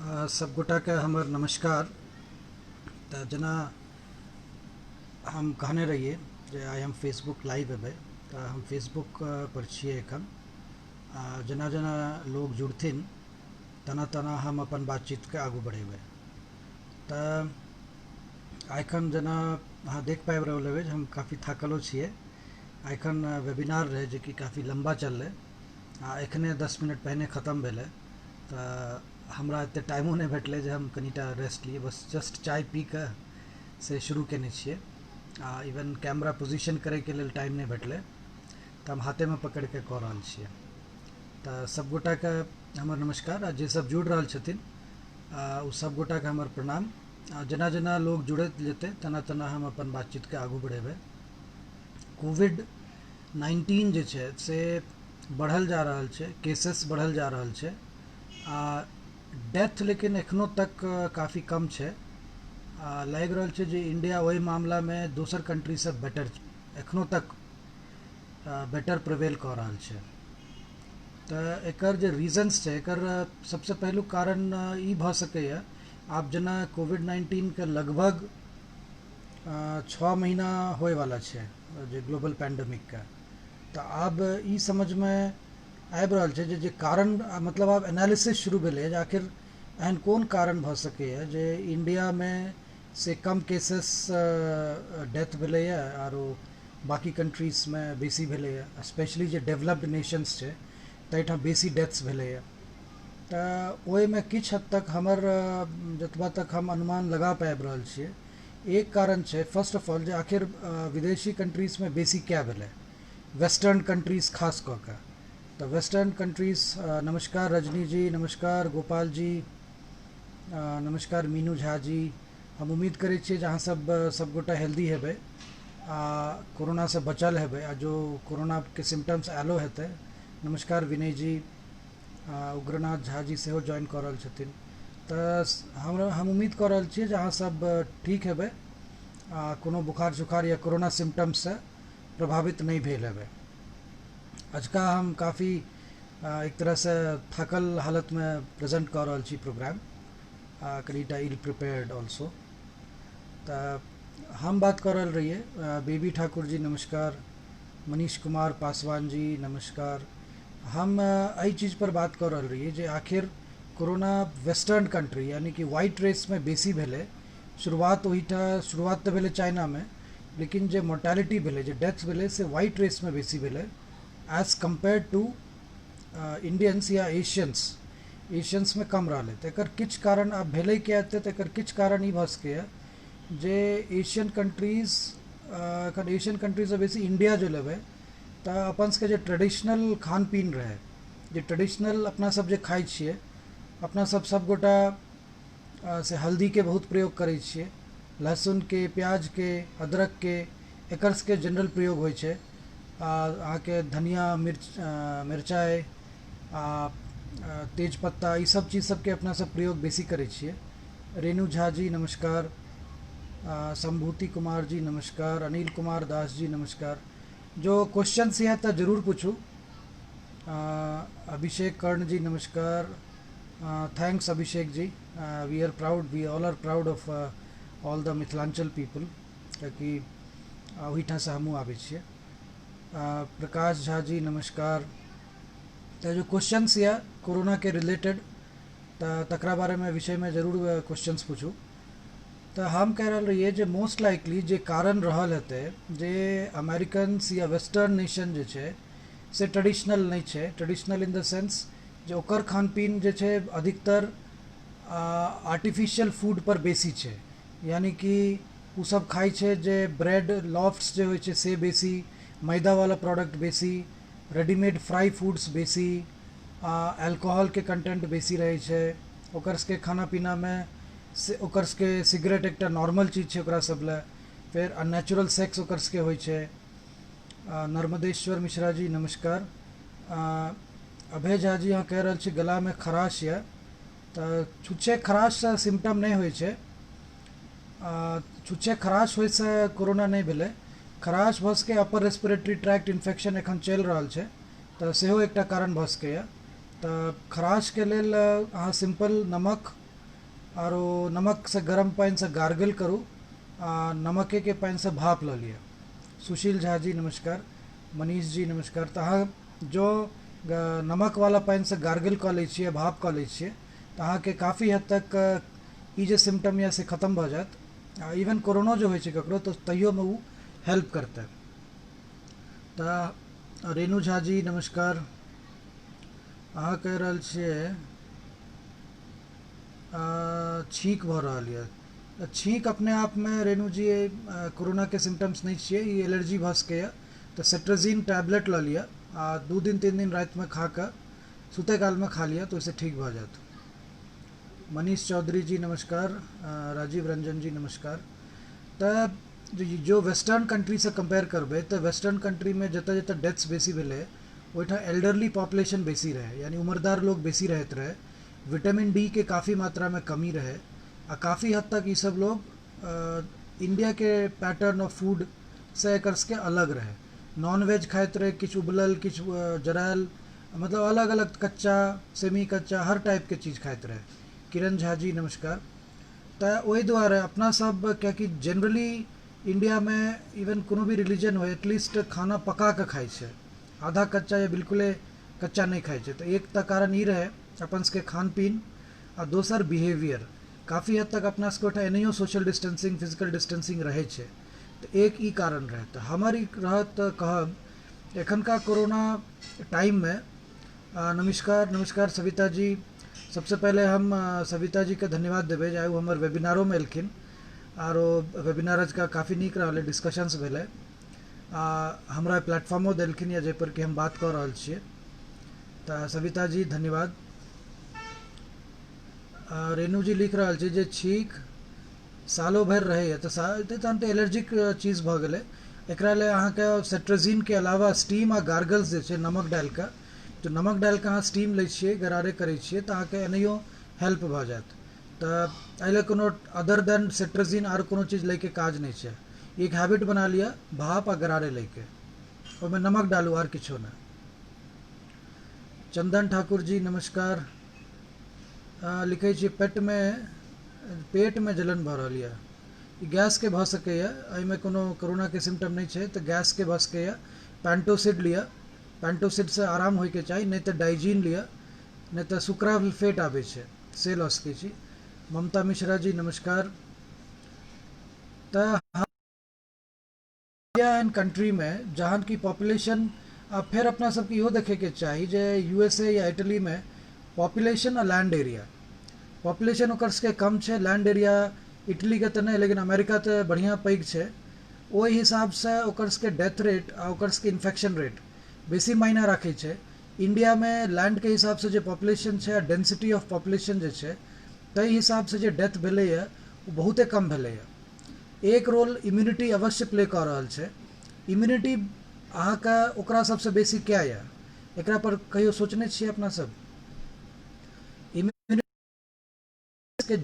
सभगोटाके हमर नमस्कार। तऽ जेना हम कहने रहियै जे आइ हम फेसबुक लाइव एबै, तऽ हम फेसबुक पर छियै एखन। आ जेना जेना लोग जुड़थिन तेना तेना हम अपन बातचीतके आगू बढ़ेबै। तऽ एखन जेना अहाँ देख पाबि रहल हेबै जे हम काफी थाकलो छियै। एखन वेबिनार रहै जेकि काफी लम्बा चललै आ एखने 10 मिनट पहिने खतम भेलै। तऽ हमरा एतेक टाइमो नहि भेटलै जे हम कनिटा रेस्ट लियै, बस जस्ट चाय पी कऽ से शुरू केने छियै। आ इवन कैमरा पोजिशन करैके लेल टाइम नहि भेटलै, तऽ हम हाथेमे पकड़िके कऽ रहल छियै। तऽ सभगोटाके हमर नमस्कार, आ जे सब जुड़ि रहल छथिन ओ सभगोटाके हमर प्रणाम। आ जेना जेना लोग जुड़ैत जेतै तेना तेना हम अपन बातचीतके आगू बढ़ेबै। कोविड-19 जे छै से बढ़ल जा रहल छै, केसेस बढ़ल जा रहल छै आ डेथ लेकिन एखनो तक काफी कम छै। आ लागि रहल छै जे इंडिया ओहि मामलामे दोसर कंट्रीसँ बेटर, एखनो तक बेटर प्रिवेल कऽ रहल छै। तऽ एकर जे रीजन्स छै, एकर सबसँ पहिलुक कारण ई भऽ सकैए, आब जेना कोविड-19के लगभग 6 महीना होयवला छै जे ग्लोबल पैंडमिकके, तऽ आब ई समझमे आबि रहल छै जे जे कारण, मतलब आब एनालिसिस शुरू भेलैए जे आखिर एहन कोन कारण भऽ सकैए जे इंडियामे से कम केसेस डेथ भेलैए आरो बाकी कंट्रीजमे बेसी भेलैए, स्पेशली जे डेवलप्ड नेशंस छै ताहिठाम बेसी डेथ्स भेलैए। तऽ ओहिमे किछु हद तक हमर जतबा तक हम अनुमान लगा पाबि रहल छियै, एक कारण छै फर्स्ट ऑफ ऑल जे आखिर विदेशी कंट्रीजमे बेसी किया भेलै, वेस्टर्न कंट्रीज खास कऽ कऽ। तऽ वेस्टर्न कंट्रीज, नमस्कार रजनी जी, नमस्कार गोपाल जी, नमस्कार मीनू झा जी। हम उम्मीद करै छियै जे अहाँ सब सबगोटा हेल्दी हेबै आ कोरोनासँ बचल हेबै, आ जो कोरोनाके सिम्टम्स आयलो हेतै। नमस्कार विनय जी, उग्रनाथ झा जी सेहो ज्वाइन कऽ रहल छथिन। तऽ हम उम्मीद कऽ रहल छियै जे अहाँ सब ठीक हेबै आ कोनो बुखार सुखार या कोरोना सिम्टम्ससँ प्रभावित नहि भेल हेबै। अजुका हम काफी एक तरहसँ थाकल हालतमे प्रेजेंट कऽ रहल छी प्रोग्राम, कनिटा इल प्रिपेयर्ड ऑल्सो। तऽ हम बात कऽ रहल रहियै, बेबी ठाकुर जी नमस्कार, मनीष कुमार पासवान जी नमस्कार। हम एहि चीज पर बात कऽ रहल रहियै जे आखिर कोरोना वेस्टर्न कंट्री यानी कि व्हाइट रेसमे बेसी भेलै। शुरुआत ओहिठाम, शुरुआत तऽ भेलै चाइनामे, लेकिन जे मोर्टेलिटी भेलै, जे डेथ भेलै से व्हाइट रेसमे बेसी भेलै एज कम्पेयर टू इंडियंस या एशियंस। एशियंसमे कम रहलै। तऽ एकर किछु कारण आब भेलै किया एते, तऽ एकर किछु कारण ई भऽ सकैए जे एशियन कंट्रीज, एखन एशियन कंट्रीजसँ बेसी इंडिया जो लेबै तऽ अपन सबके जे ट्रेडिशनल खान पीन रहै, जे ट्रेडिशनल अपना सब जे खाइ छियै, अपना सब सबगोटा से हल्दीके बहुत प्रयोग करै छियै, लहसुनके, प्याजके, अदरकके, एकर सबके जनरल प्रयोग होइ छै। आ अहाँके धनिया, मिर्च, मिरचाइ आ तेजपत्ता, ई सब चीज सबके अपना सब प्रयोग बेसी करै छियै। रेणु झा जी नमस्कार, संभूति कुमार जी नमस्कार, अनिल कुमार दास जी नमस्कार। जो क्वेश्चन यऽ तऽ जरूर पूछू। अभिषेक कर्ण जी नमस्कार, thanks Abhishek ji, we are proud, we all are proud of all the Mithilanchal people, कियाकि ओहिठामसँ हमहूँ आबै छियै। प्रकाश झा जी नमस्कार। तऽ जो क्वेश्चंस यऽ कोरोनाके रिलेटेड, तऽ तकरा बारेमे विषयमे जरूर क्वेश्चंस पूछू। तऽ हम कहि रहल रहियै जे मोस्ट लाइकली जे कारण रहल हेतै जे अमेरिकन्स या वेस्टर्न नेशन जे छै से ट्रेडिशनल नहि छै। ट्रेडिशनल इन the sense जे ओकर खान पीन जे छै अधिकतर आर्टिफिशियल फूड पर बेसी छै, यानी कि ओसब खाइ छै जे ब्रेड लॉफ्ट्स जे होइ छै से बेसी, मैदावला प्रोडक्ट बेसी, रेडीमेड फ्राई फूड्स बेसी, अल्कोहलके कंटेंट बेसी रहै छै ओकर सबके खाना पीनामे। से ओकर सबके सिगरेट एकटा नॉर्मल चीज छै ओकरा सब लए। फेर अननेचुरल सेक्स ओकर सबके होइ छै। नर्मदेश्वर मिश्रा जी नमस्कार। अभय झा जी अहाँ कहि रहल छी गलामे खराश यऽ, तऽ छुच्छे खराशसँ सिम्टम नहि होइ छै। छुच्छे खराश होइसँ कोरोना नहि भेलै। खराश भऽ सकैए अपर रेस्पिरेटरी ट्रैक्ट इन्फेक्शन एखन चलि रहल छै, तऽ सेहो एकटा कारण भऽ सकैए। तऽ खराशके लेल अहाँ सिम्पल नमक आरो नमकसँ गरम पानिसँ गार्गल करू आ नमकेके पानिसँ भाप लऽ लिअ। सुशील झा जी नमस्कार, मनीष जी नमस्कार। तऽ अहाँ जँ नमकवला पानिसँ गार्गल कऽ लै छियै, भाप कऽ लै छियै, तऽ अहाँके काफी हद तक ई जे सिम्टम यऽ से खतम भऽ जायत। आ इवन कोरोनो जे होइ छै ककरो तऽ तैयोमे ओ हेल्प करतै। तऽ रेणु झा जी नमस्कार, अहाँ कहि रहल छियै छींक भऽ रहल यऽ। तऽ छींक अपने आपमे रेणु जी कोरोनाके सिम्टम्स नहि छियै, ई एलर्जी भऽ सकैए। तऽ सेट्राजीन टैबलेट लऽ लिअ आ 2 दिन 3 दिन रातिमे खा कऽ सुतै कालमे खा लिअ, तऽ ओहिसँ ठीक भऽ जायत। मनीष चौधरी जी नमस्कार, राजीव रंजन जी नमस्कार। तऽ जो वेस्टर्न कंट्रीसँ कम्पेयर करबै तऽ वेस्टर्न कंट्रीमे जतऽ जतऽ डेथ्स बेसी भेलै ओहिठाम एल्डरली पॉपुलेशन बेसी रहै, यानी उम्रदार लोक बेसी रहैत रहै, विटामिन डी के काफ़ी मात्रामे कमी रहै आ काफ़ी हद तक ईसब लोग इंडियाके पैटर्न ऑफ फूडसँ एकर सबके अलग रहै। नॉन वेज खाइत रहै, किछु उबलल किछु जरायल, मतलब अलग अलग कच्चा सेमी कच्चा हर टाइपके चीज खाइत रहै। किरण झा जी नमस्कार। तऽ ओहि दुआरे अपना सब कियाकि जनरली इंडियामे इवन कोनो भी रिलीजन होइ एटलीस्ट खाना पका कऽ खाइ छै, आधा कच्चा या बिल्कुले कच्चा नहि खाइ छै। तऽ एक तऽ कारण ई रहै अपन सबके खान पीन आ दोसर बिहेवियर। काफ़ी हद तक अपना सबके ओहिठाम एनाहियो सोशल डिस्टेंसिंग फिजिकल डिस्टेंसिंग रहै छै, तऽ एक ई कारण रहै। तऽ हमर ई रहत तऽ कहब एखनका कोरोना टाइममे। नमस्कार नमस्कार सविता जी। सबसँ पहिले हम सविता जीके धन्यवाद देबै जे आइ ओ हमर वेबिनारोमे एलखिन आरो वेबिनार आजका काफ़ी नीक रहलै, डिस्कशंस भेलै आ हमरा प्लेटफॉर्मो देलखिन यऽ जाहिपर कि हम बात कऽ रहल छियै। तऽ सविता जी धन्यवाद। रेणु जी लिख रहल छै जे छींक सालो भरि रहैए, तऽ तहन तऽ एलर्जिक चीज भऽ गेलै। एकरा लए अहाँके सेट्राजीनके अलावा स्टीम आ गार्गल्स जे छै नमक डालि कऽ, तऽ नमक डालि कऽ अहाँ स्टीम लै छियै, गरारे करै छियै, तऽ अहाँके एनाहियो हेल्प भऽ जायत। तऽ एहि लए कोनो अदर देन सेट्राजीन आर कोनो चीज लैके काज नहि छै। एक हैबिट बना लिअ भाप आ गरारे लैके, ओहिमे नमक डालू आर किछो नहि। चंदन ठाकुर जी नमस्कार। लिखै छी पेटमे जलन भऽ रहल यऽ, ई गैसके भऽ सकैए, एहिमे कोनो कोरोनाके सिम्टम नहि छै, तऽ गैसके भऽ सकैए। पैंटोसिड लिअ, पैंटोसिडसँ आराम होइके चाही, नहि तऽ डाइजीन लिअ, नहि तऽ सुक्राल्फेट आबै छै से लऽ सकै छी। ममता मिश्रा जी नमस्कार। तऽ इंडिया एहन कंट्रीमे जहन कि पॉपुलेशन, आ फेर अपना सबके इहो देखैके चाही जे यूएसए या इटलीमे पॉपुलेशन आ लैंड एरिया, पॉपुलेशन ओकर सबके कम छै, लैंड एरिया इटलीके तऽ नहि लेकिन अमेरिका तऽ बढ़िआँ पैघ छै, ओहि हिसाबसँ ओकर सबके डेथ रेट आ ओकर सबके इन्फेक्शन रेट बेसी मायना राखै छै। इंडियामे लैंडके हिसाबसँ जे पॉपुलेशन छै आ डेंसिटी ऑफ पॉपुलेशन जे छै ताहि हिसाबसँ जे डेथ भेलैए ओ बहुते कम भेलैए। एक रोल इम्यूनिटी अवश्य प्ले कऽ रहल छै। इम्यूनिटी अहाँके ओकरा सबसँ बेसी किया यऽ, एकरा पर कहियो सोचने छियै अपना सब? इम्यूनिटी के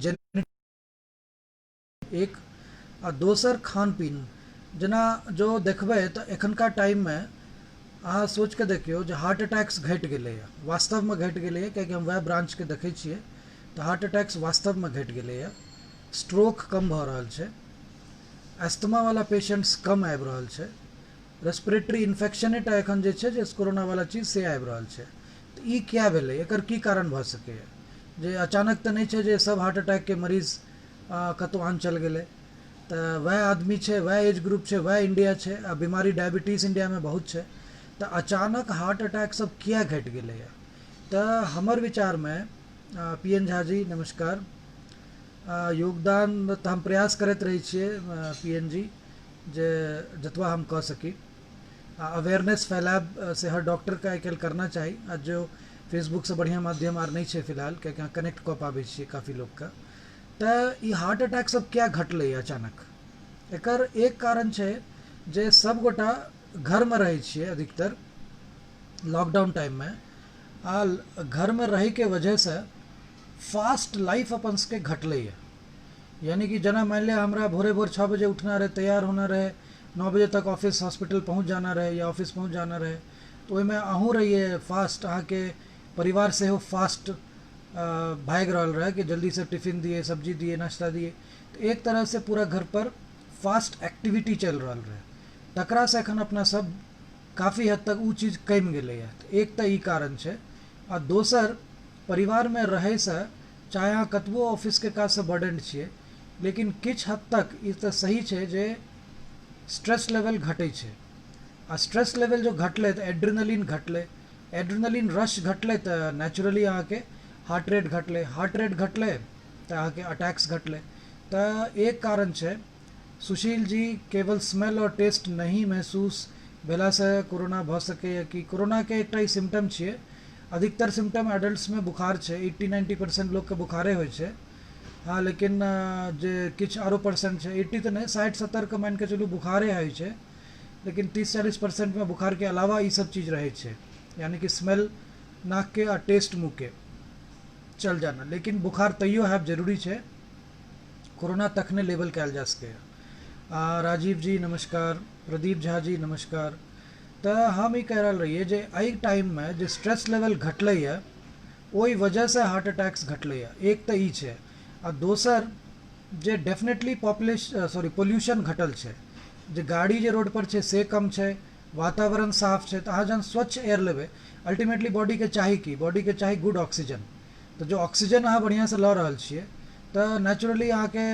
एक आ दोसर खान पीन, जेना जो देखबै तऽ एखनका टाइममे अहाँ सोचि कऽ देखियौ जे हार्ट अटैक्स घटि गेलैए, वास्तवमे घटि गेलैए, कियाकि हम वएह ब्रांचके देखै छियै तऽ हार्ट अटैक्स वास्तवमे घटि गेलैए, स्ट्रोक कम भऽ रहल छै, अस्थमावला पेशेंट्स कम आबि रहल छै, रेस्पिरेटरी इन्फेक्शने टा एखन जे छै जे कोरोनावला चीज से आबि रहल छै। तऽ ई किया भेलै, एकर की कारण भऽ सकैए? जे अचानक तऽ नहि छै जे सब हार्ट अटैकके मरीज कतहु आन चलि गेलै, तऽ वएह आदमी छै, वएह एज ग्रुप छै, वएह इंडिया छै, आ बीमारी डायबिटीज इंडियामे बहुत छै, तऽ अचानक हार्ट अटैक सब किया घटि गेलैए? तऽ हमर विचारमे, पी एन झा जी नमस्कार। योगदान तऽ हम प्रयास करैत रहै छियै पी एन जी जे जतबा हम कऽ सकी, आ अवेयरनेस फैलायब से हर डॉक्टरके आइ काल्हि करना चाही। आ जो फेसबुकसँ बढ़िआँ माध्यम आर नहि छै फिलहाल, कियाकि अहाँ कनेक्ट कऽ पाबै छियै काफी लोकके। तऽ ई हार्ट अटैक सब किया घटलै अचानक? एकर एक कारण छै जे सबगोटा घरमे रहै छियै अधिकतर लॉकडाउन टाइममे, आ घरमे रहैके वजहसँ फास्ट लाइफ अपन सबके घटलैए। यानी कि जेना मानि लिअ हमरा भोरे भोर 6 बजे उठना रहै, तैयार होना रहै, 9 बजे तक ऑफिस हॉस्पिटल पहुँच जाना रहै या ऑफिस पहुँच जाना रहै, तऽ ओहिमे अहूँ रहियै फास्ट, अहाँके परिवार सेहो फास्ट भागि रहल रहै कि जल्दीसँ टिफिन दियै, सब्जी दियै, नाश्ता दियै। तऽ एक तरहसँ पूरा घरपर फास्ट एक्टिविटी चलि रहल रहै, तकरासँ एखन अपना सब काफी हद तक ओ चीज कमि गेलैए। तऽ एक तऽ ई कारण छै आ दोसर परिवारमे रहैसँ चाहे अहाँ कतबो ऑफिसके काजसँ बर्डन्ड छियै, लेकिन किछु हद तक ई तऽ सही छै जे स्ट्रेस लेवल घटै छै। आ स्ट्रेस लेवल जो घटलै तऽ एड्रेनलिन घटलै, एड्रेनलिन रश घटलै तऽ नेचुरली अहाँके हार्ट रेट घटलै, हार्ट रेट घटलै तऽ अहाँके अटैक्स घटलै। तऽ एक कारण छै। सुशील जी, केवल स्मेल और टेस्ट नहीं महसूस भेलासँ कोरोना भऽ सकैए कि? कोरोनाके एकटा ई सिम्टम छियै। अधिकतर सिम्टम एडल्ट्समे बुखार छै, 80-90% लोकके बुखारे होइ छै। हँ, लेकिन जे किछु आरो परसेंट छै, 80 तऽ नहि, 60-70के मानिके चलू बुखारे होइ छै, लेकिन 30-40%मे बुखारके अलावा ई सब चीज रहै छै, यानि कि स्मेल नाकके आ टेस्ट मुँहके चल जाना, लेकिन बुखार तैयो हैब जरूरी छै। कोरोना तखने लेबल कयल जा सकैए। राजीव जी नमस्कार, प्रदीप झा जी नमस्कार। तऽ हम ई कहि रहल रहियै जे एहि टाइममे जे स्ट्रेस लेवल घटलैए ओहि वजहसँ हार्ट अटैक्स घटलैए, एक तऽ ई छै। आ दोसर जे डेफिनेटली पॉपुलेशन सॉरी पोल्यूशन घटल छै, जे गाड़ी जे रोडपर छै से कम छै, वातावरण साफ छै, तऽ अहाँ जहन स्वच्छ एयर लेबै, अल्टीमेटली बॉडीके चाही की? बॉडीके चाही गुड ऑक्सीजन। तऽ जो ऑक्सीजन अहाँ बढ़िआँसँ लऽ रहल छियै तऽ नेचुरली अहाँके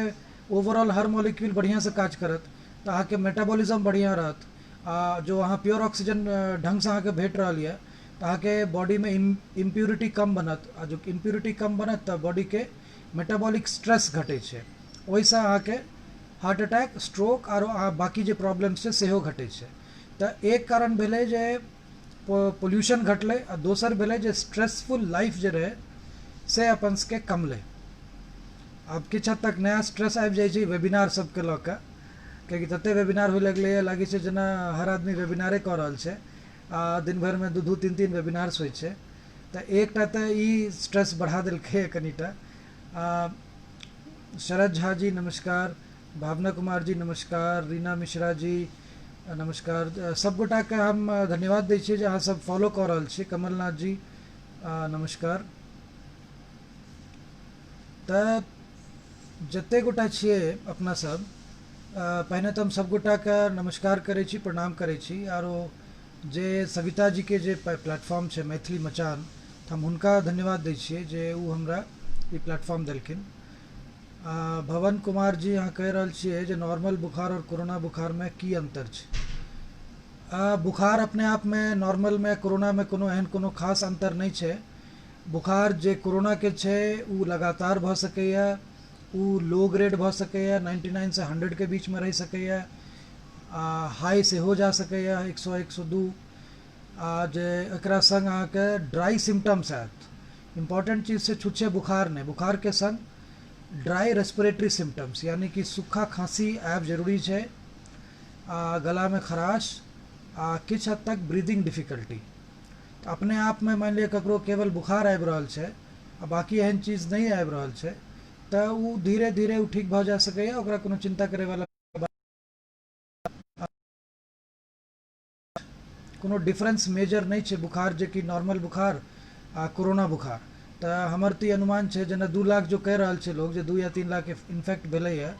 ओवरऑल हर मॉलिक्यूल बढ़िआँसँ काज करत, तऽ अहाँके मेटाबॉलिज्म बढ़िआँ रहत। आ जो अहाँ प्योर ऑक्सीजन ढङ्गसँ अहाँके भेट रहल यऽ तऽ अहाँके बॉडीमे इम्प्योरिटी कम बनत, आ जो इम्प्योरिटी कम बनत तऽ बॉडीके मेटाबॉलिक स्ट्रेस घटै छै, ओहिसँ अहाँके हार्ट अटैक, स्ट्रोक आरो बाकी जे प्रॉब्लम्स छै सेहो घटै छै। तऽ एक कारण भेलै जे पोल्यूशन घटलै, आ दोसर भेलै जे स्ट्रेसफुल लाइफ जे रहै से अपन सबके कमलै। आब किछु हद तक नया स्ट्रेस आबि जाइ छै वेबिनार सबके लऽ कऽ, कियाकि तते वेबिनार होइ लगलैए, लागै छै जेना हर आदमी वेबिनारे कऽ रहल छै, आ दिन भरिमे 2-2 3-3 वेबिनार्स होइ छै। तऽ एकटा तऽ ई स्ट्रेस बढ़ा देलकैए कनिटा। शरद झा जी नमस्कार, भावना कुमार जी नमस्कार, रीना मिश्रा जी नमस्कार। सबगोटाके हम धन्यवाद दै छियै जे अहाँ सब फॉलो कऽ रहल छी। कमलनाथ जी नमस्कार। तऽ जते गोटा छियै अपना सब, पहिने तऽ हम सबगोटाके नमस्कार करै छी, प्रणाम करै छी। आरो जे सविता जीके जे प्लेटफॉर्म छै मैथिली मचान, तऽ हम हुनका धन्यवाद दै छियै जे ओ हमरा ई प्लेटफॉर्म देलखिन। भवन कुमार जी, अहाँ कहि रहल छियै जे नॉर्मल बुखार और कोरोना बुखारमे की अन्तर छै? बुखार अपने आपमे नॉर्मलमे कोरोनामे कोनो एहन कोनो खास अन्तर नहि छै। बुखार जे कोरोनाके छै ओ लगातार भऽ सकैए, ओ लो ग्रेड भऽ सकैए, 99 से 100 के बीचमे रहि सकैए, आ हाई सेहो जा सकैए 100 102। आ जे एकरा सङ्ग अहाँके ड्राई सिम्टम्स आयत, इम्पोर्टेंट चीज छै छुच्छे बुखार नहि, बुखारके सङ्ग ड्राई रेस्पिरेटरी सिम्टम्स यानी कि सूखा खाँसी आयब जरूरी छै, आ गलामे खराश आ किछु हद तक ब्रीदिंग डिफिकल्टी। तऽ अपने आपमे मानि लिअ ककरो केवल बुखार आबि रहल छै आ बाकी एहन चीज नहि आबि रहल छै तऽ ओ धीरे धीरे ओ ठीक भऽ जा सकैए, ओकरा कोनो चिन्ता करैवला कोनो डिफरेंस मेजर नहि छै बुखार जे कि नॉर्मल बुखार आ कोरोना बुखार। तऽ हमर तऽ ई अनुमान छै जेना 2 लाख जो कहि रहल छै लोग जे 2 या 3 लाख इन्फेक्ट भेलैए,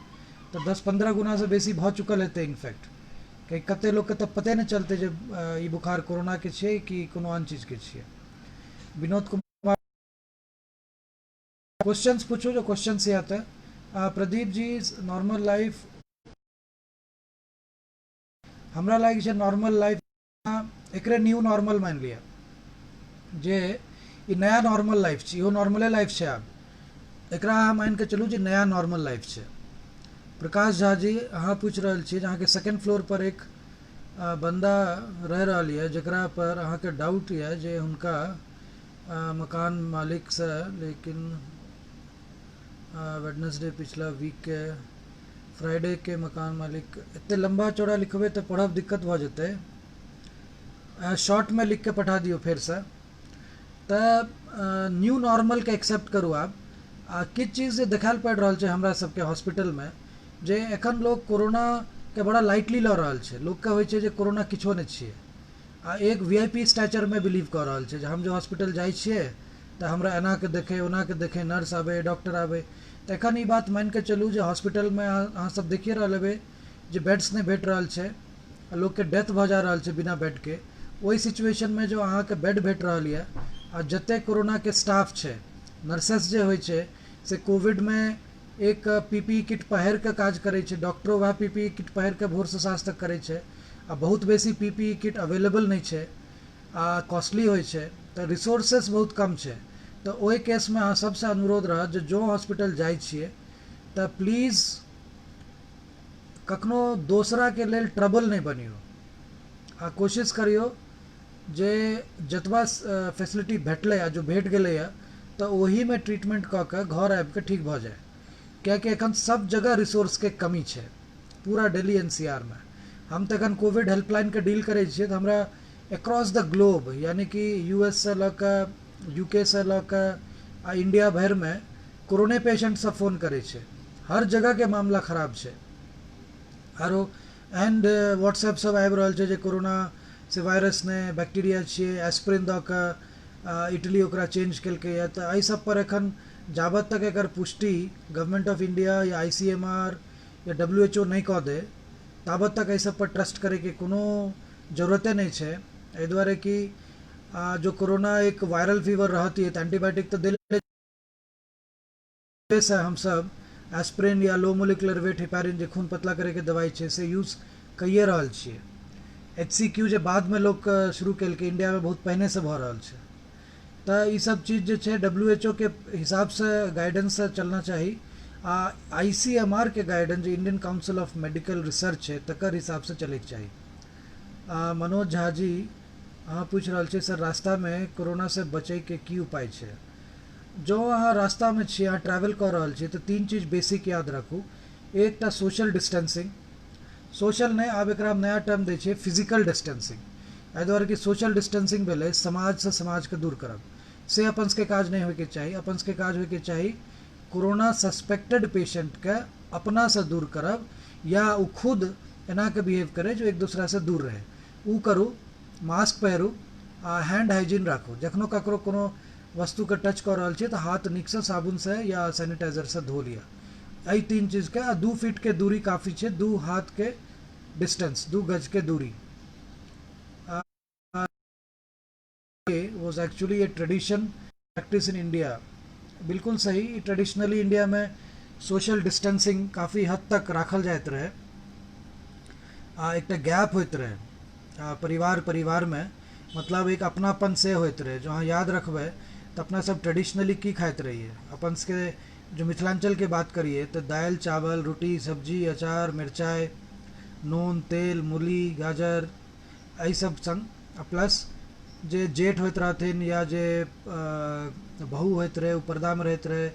तऽ 10-15 गुनासँ बेसी भऽ चुकल हेतै इन्फेक्ट। कियाकि कते लोकके तऽ पते नहि चलतै जे ई बुखार कोरोनाके छियै कि कोनो आन चीजके छियै। विनोद कुमार क्वेश्चंस पूछू जो क्वेश्चंस यऽ तऽ। प्रदीप जी, नॉर्मल लाइफ हमरा लागै छै नॉर्मल लाइफ एकरे न्यू नॉर्मल मानि लिअ, जे ई नया नॉर्मल लाइफ छै, इहो नॉर्मले लाइफ छै। आब एकरा अहाँ मानिके चलू जे नया नॉर्मल लाइफ छै। प्रकाश झा जी, अहाँ पूछि रहल छियै जे अहाँके सेकेंड फ्लोर पर एक बन्दा रहि रहल यऽ जकरा पर अहाँके डाउट यऽ जे हुनका मकान मालिकसँ, लेकिन वेडनेसडे पिछला वीकके फ्राइडे के मकान मालिक, एते लम्बा चौड़ा लिखबै तऽ पढ़ब दिक्कत भऽ जेतै, शॉर्टमे लिखके पठा दियौ फेरसँ। तऽ न्यू नॉर्मलके एक्सेप्ट करू आब। आ किछु चीज जे देखायल पड़ि रहल छै हमरा सबके हॉस्पिटलमे, जे एखन लोक कोरोनाके बड़ा लाइटली लऽ रहल छै। लोकके होइ छै जे कोरोना किछो नहि छियै, आ एक वी I P स्टैचरमे बिलीव कऽ रहल छै जे हम जे हॉस्पिटल जाइ छियै तऽ हमरा एना कऽ देखै, ओना कऽ देखै, नर्स आबै, डॉक्टर आबै। तऽ एखन ई बात मानि कऽ चलू जे हॉस्पिटलमे अहाँसभ देखिए रहल हेबै जे बेड्स नहि भेट रहल छै आ लोकके डेथ भऽ जा रहल छै बिना बेडके। ओहि सिचुएशनमे जँ अहाँके बेड भेट रहल यए आ जतेक कोरोनाके स्टाफ छै, नर्सेस जे होइ छै से कोविडमे एक पी पी ई किट पहिर कऽ काज करै छै, डॉक्टरो वएह पी पी ई किट पहिर कऽ भोरसँ साँझ तक करै छै आ बहुत बेसी P P E kit available नहि छै आ कॉस्टली होइ छै, तऽ रिसोर्सेस बहुत कम छै। तऽ ओहि केसमे अहाँ सभसँ अनुरोध रहत जे जँ हॉस्पिटल जाइ छियै तऽ प्लीज कखनो दोसराके लेल ट्रबल नहि बनियौ आ कोशिश करियौ जे जतबा फैसिलिटी भेटलै आ जँ भेट गेलैए तऽ ओहीमे ट्रीटमेन्ट कऽ कऽ घर आबि कऽ ठीक भऽ जाय, कियाकि एखन सभ जगह रिसोर्सके कमी छै पूरा दिल्ली एन सी आर मे। हम तऽ एखन कोविड हेल्पलाइनके डील करै छियै, तऽ हमरा एक्रॉस द ग्लोब, यानि कि यू एस सँ लऽ कऽ यू के सँ लऽ कऽ आ इण्डिया भरिमे कोरोने पेशेंट सब फोन करै छै। हर जगहके मामला खराब छै। आरो एंड व्हाट्सएप सब आबि रहल छै जे कोरोना से वायरस नहि बैक्टीरिया छियै, एस्प्रिन दऽ कऽ इटली ओकरा चेंज केलकैए। तऽ एहि सब पर एखन जाबत तक एकर पुष्टि गवर्नमेंट ऑफ इंडिया या आई सी एम आर या डब्ल्यू एच ओ नहि कऽ दै, ताबत तक एहि सब पर ट्रस्ट करैके कोनो जरूरते नहि छै। एहि दुआरे कि जो कोरोना एक वायरल फीवर रहत तऽ एंटीबायोटिक तऽ देले से हमसभ एस्प्रिन या लो मोलिकुलर वेट हेपारिन जे खून पतला करैके दवाइ छै से यूज कैए रहल छियै। एच सी क्यू जे बादमे लोक शुरू केलकै, इण्डियामे बहुत पहिनेसँ भऽ रहल छै। तऽ ईसभ चीज जे छै डब्ल्यू एच ओ के हिसाबसँ गाइडेंससँ चलना चाही आ आई सी एम आर के गाइडेंस जे Indian council of medical research छै तकर हिसाबसँ चलैके चाही। मनोज झा जी अहाँ पूछि रहल छियै, सर रास्तामे कोरोनासँ बचैके की उपाय छै? जँ अहाँ रास्तामे छी, अहाँ ट्रैवल कऽ रहल छी, तऽ तीन चीज बेसिक याद राखू। एकटा सोशल डिस्टेंसिंग, सोशल नहि, आब एकरा हम नया टर्म दै छियै फिजिकल डिस्टेंसिंग। एहि दुआरे कि सोशल डिस्टेंसिंग भेलै समाजसँ समाजके दूर करब, से अपन सबके काज नहि होइके चाही। अपन सबके काज होइके चाही कोरोना सस्पेक्टेड पेशेंटके अपनासँ दूर करब या ओ खुद एना कऽ बिहेव करै जे एक दोसरासँ दूर रहै, ओ करू। मास्क पहिरू आ हैंड हाइजीन राखू। जखनो ककरो कोनो वस्तुके टच कऽ रहल छियै तऽ हाथ नीकसँ साबुनसँ या सैनिटाइजरसँ धो लिअ। एहि तीन चीजके आ 2 फीटके दूरी काफी छै, 2 हाथके डिस्टेंस, 2 गजके दूरी। Was actually a tradition practice in India. बिल्कुल सही, ट्रेडिशनली इंडियामे सोशल डिस्टेंसिंग काफी हद तक राखल जाइत रहै आ एकटा गैप होइत रहै आ परिवार परिवारमे, मतलब एक अपनापन से होइत रहै। जो अहाँ याद रखबै तऽ अपना सब ट्रेडिशनली की खाइत रहियै? अपन सबके जो मिथिलाञ्चलके बात करियै तऽ दालि चावल रोटी सब्जी अचार मिरचाइ नून तेल मूली गाजर एहि सब सङ्ग, आ प्लस जे जेठ होइत रहथिन या जे बहु होइत रहै ओ पर्दामे रहैत रहै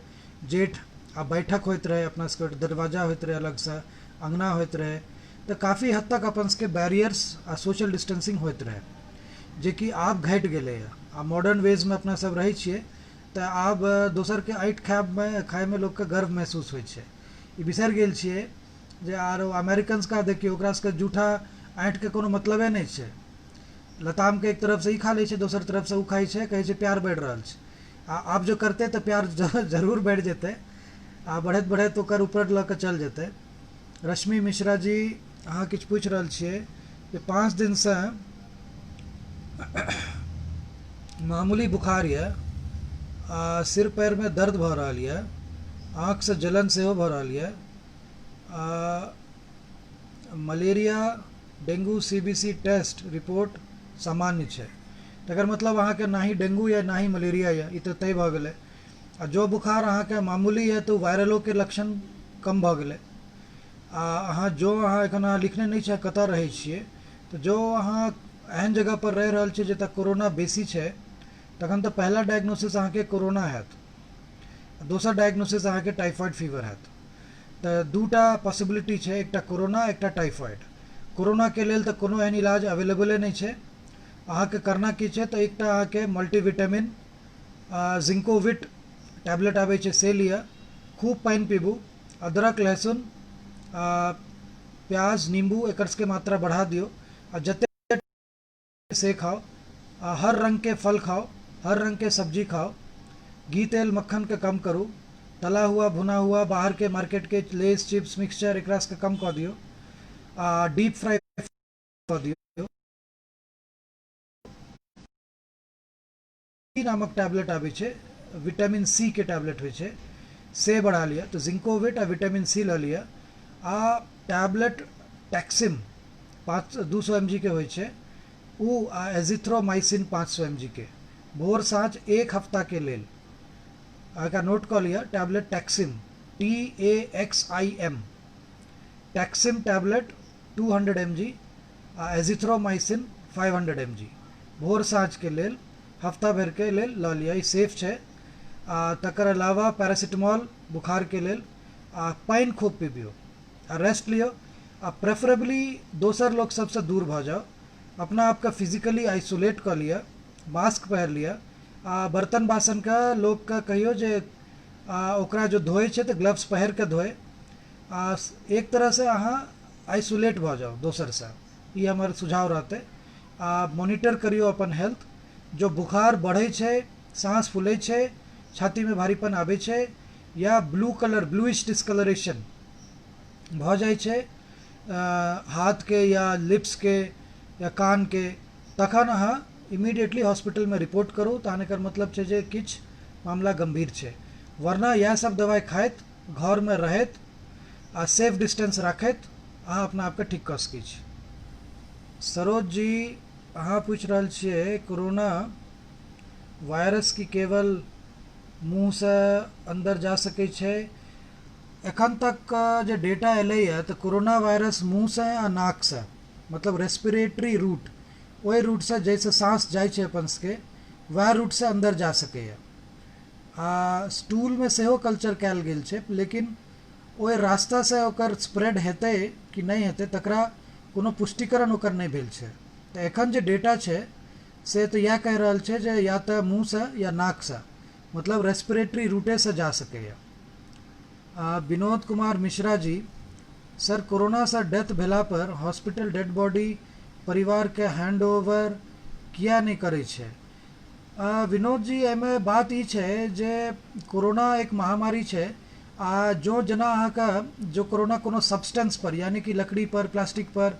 जेठ, आ बैठक होइत रहै अपना सबके, दरवाजा होइत रहै अलगसँ, अङ्गना होइत रहै। तऽ काफी हद तक अपन सबके बैरियर्स आ सोशल डिस्टेंसिंग होइत रहै, जेकि आब घटि गेलैए। आ मॉडर्न वेजमे अपना सब रहै छियै तऽ आब दोसरके ऐँठ खायबमे खायमे लोकके गर्व महसूस होइ छै। ई बिसरि गेल छियै जे आरो अमेरिकन्सके देखियौ, ओकरा सबके जूठा ऐँठके कोनो मतलबे नहि छै। लतामके एक तरफसँ ई खा लै छै, दोसर तरफसँ ओ खाइ छै, कहै छै प्यार बढ़ि रहल छै। आ आब जो करतै तऽ प्यार जरूर बढ़ि जेतै आ बढ़ैत बढ़ैत ओकर ऊपर लऽ कऽ चलि जेतै। रश्मि मिश्रा जी अहाँ किछु पूछि रहल छियै जे 5 दिनसँ मामूली बुखार यऽ आ सिर पैरमे दर्द भऽ रहल यऽ, आँखिसँ जलन सेहो भऽ रहल यऽ, आ malaria dengue C B C test report सामान्य छै। तकर मतलब अहाँके ना ही डेंगू यऽ ना ही मलेरिया यऽ, ई तऽ तय भऽ गेलै। आ जो बुखार अहाँके मामूली यऽ तऽ ओ वायरलोके लक्षण कम भऽ गेलै। आ अहाँ जो अहाँ एखन अहाँ लिखने नहि छै कतऽ रहै छियै, तऽ जो अहाँ एहन जगहपर रहि रहल छियै जतऽ कोरोना बेसी छै, तखन तऽ पहिला डायग्नोसिस अहाँके कोरोना हैत, दोसर डायग्नोसिस अहाँके टाइफॉइड फीवर हैत। तऽ दूटा पॉसिबिलिटी छै, एकटा कोरोना एकटा टाइफॉइड। कोरोनाके लेल तऽ कोनो एहन इलाज अवेलेबले नहि छै। अहाँके करना की छै तऽ एकटा अहाँके मल्टीविटामिन जिंकोविट टैबलेट आबै छै से लिअ, खूब पानि पीबू, अदरक लहसुन प्याज नींबू एकर सबके मात्रा बढ़ा दियौ आ जते से खाउ, आ हर रङ्गके फल खाउ, हर रङ्गके सब्जी खाउ। घी तेल मक्खनके कम करू, तला हुआ भुना हुआ बाहरके मार्केटके लेस चिप्स मिक्सचर एकरा सबके कम कऽ दियौ आ डीप फ्राई कऽ दियौ। नामक टैबलेट आबै छै, विटामिन सी के टैबलेट होइ छै, से बढ़ा लिअ। तऽ जिंकोविट आ विटामिन सी लऽ लिअ आ टैबलेट टैक्सिम 200 एम जी के होइ छै ओ, आ एजिथ्रोमाइसिन 500 एम जी के भोर साँझ एक हफ्ताके लेल। एकरा नोट कऽ लिअ, tablet Taxim, T A X I M, Taxim tablet 200 M G आ एजिथ्रोमाइसिन 500 एम जी भोर साँझके लेल हफ्ता भरिके लेल लऽ लिअ, ई सेफ छै। आ तकर अलावा पैरासिटामोल बुखारके लेल आ पानि खूब पिबियौ आ रेस्ट लिअ आ प्रेफरेबली दोसर लोक सबसँ दूर भऽ जाउ, अपना आपके फिजिकली आइसोलेट कऽ लिअ, मास्क पहिर लिअ आ बर्तन बासनके लोकके कहियौ जे ओकरा जो धोइ छै तऽ ग्लव्स पहिर कऽ धोइ आ एक तरहसँ अहाँ आइसोलेट भऽ जाउ दोसरसँ, ई हमर सुझाव रहतै। आ मोनिटर करियौ अपन हेल्थ, जो बुखार बढ़ै छै, साँस फूलै छै, छातीमे भारीपन आबै छै या ब्लू कलर ब्लूइश डिस्कलरेशन भऽ जाइ छै हाथके या लिप्सके या कानके, तखन अहाँ इमीडिएटली हॉस्पिटलमे रिपोर्ट करू। तहन एकर मतलब छै जे किछु मामला गम्भीर छै, वरना इएह सब दवाइ खाइत घरमे रहैत आ सेफ डिस्टेंस राखैत अहाँ अपना आपके ठीक कऽ सकै छी। सरोज जी, अहाँ पूछि रहल छियै कोरोना वायरस की केवल मुँहसँ अन्दर जा सकै छै? एखन तक जे डेटा एलैए तऽ कोरोना वायरस मुँहसँ आ नाकसँ, मतलब रेस्पिरेटरी रूट, ओहि रूटसँ जाहिसँ साँस जाइ छै अपन सबके, वएह रूटसँ अन्दर जा सकैए। आ स्टूलमे सेहो कल्चर कयल गेल छै, लेकिन ओहि रास्तासँ ओकर स्प्रेड हेतै कि नहि हेतै तकरा कोनो पुष्टिकरण ओकर नहि भेल छै। तऽ एखन जे डेटा छै से तऽ इएह कहि रहल छै जे या तऽ मुँहसँ या नाकसँ, मतलब रेस्पिरेटरी रूटेसँ जा सकैए। विनोद कुमार मिश्रा जी, सर कोरोनासँ डेथ भेला पर हॉस्पिटल डेड बॉडी परिवारके हैंड ओवर किया नहि करै छै? विनोद जी, एहिमे बात ई छै जे कोरोना एक महामारी छै आ जो जेना अहाँके जो कोरोना कोनो सब्सटेंस पर, यानी कि लकड़ी पर, प्लास्टिक पर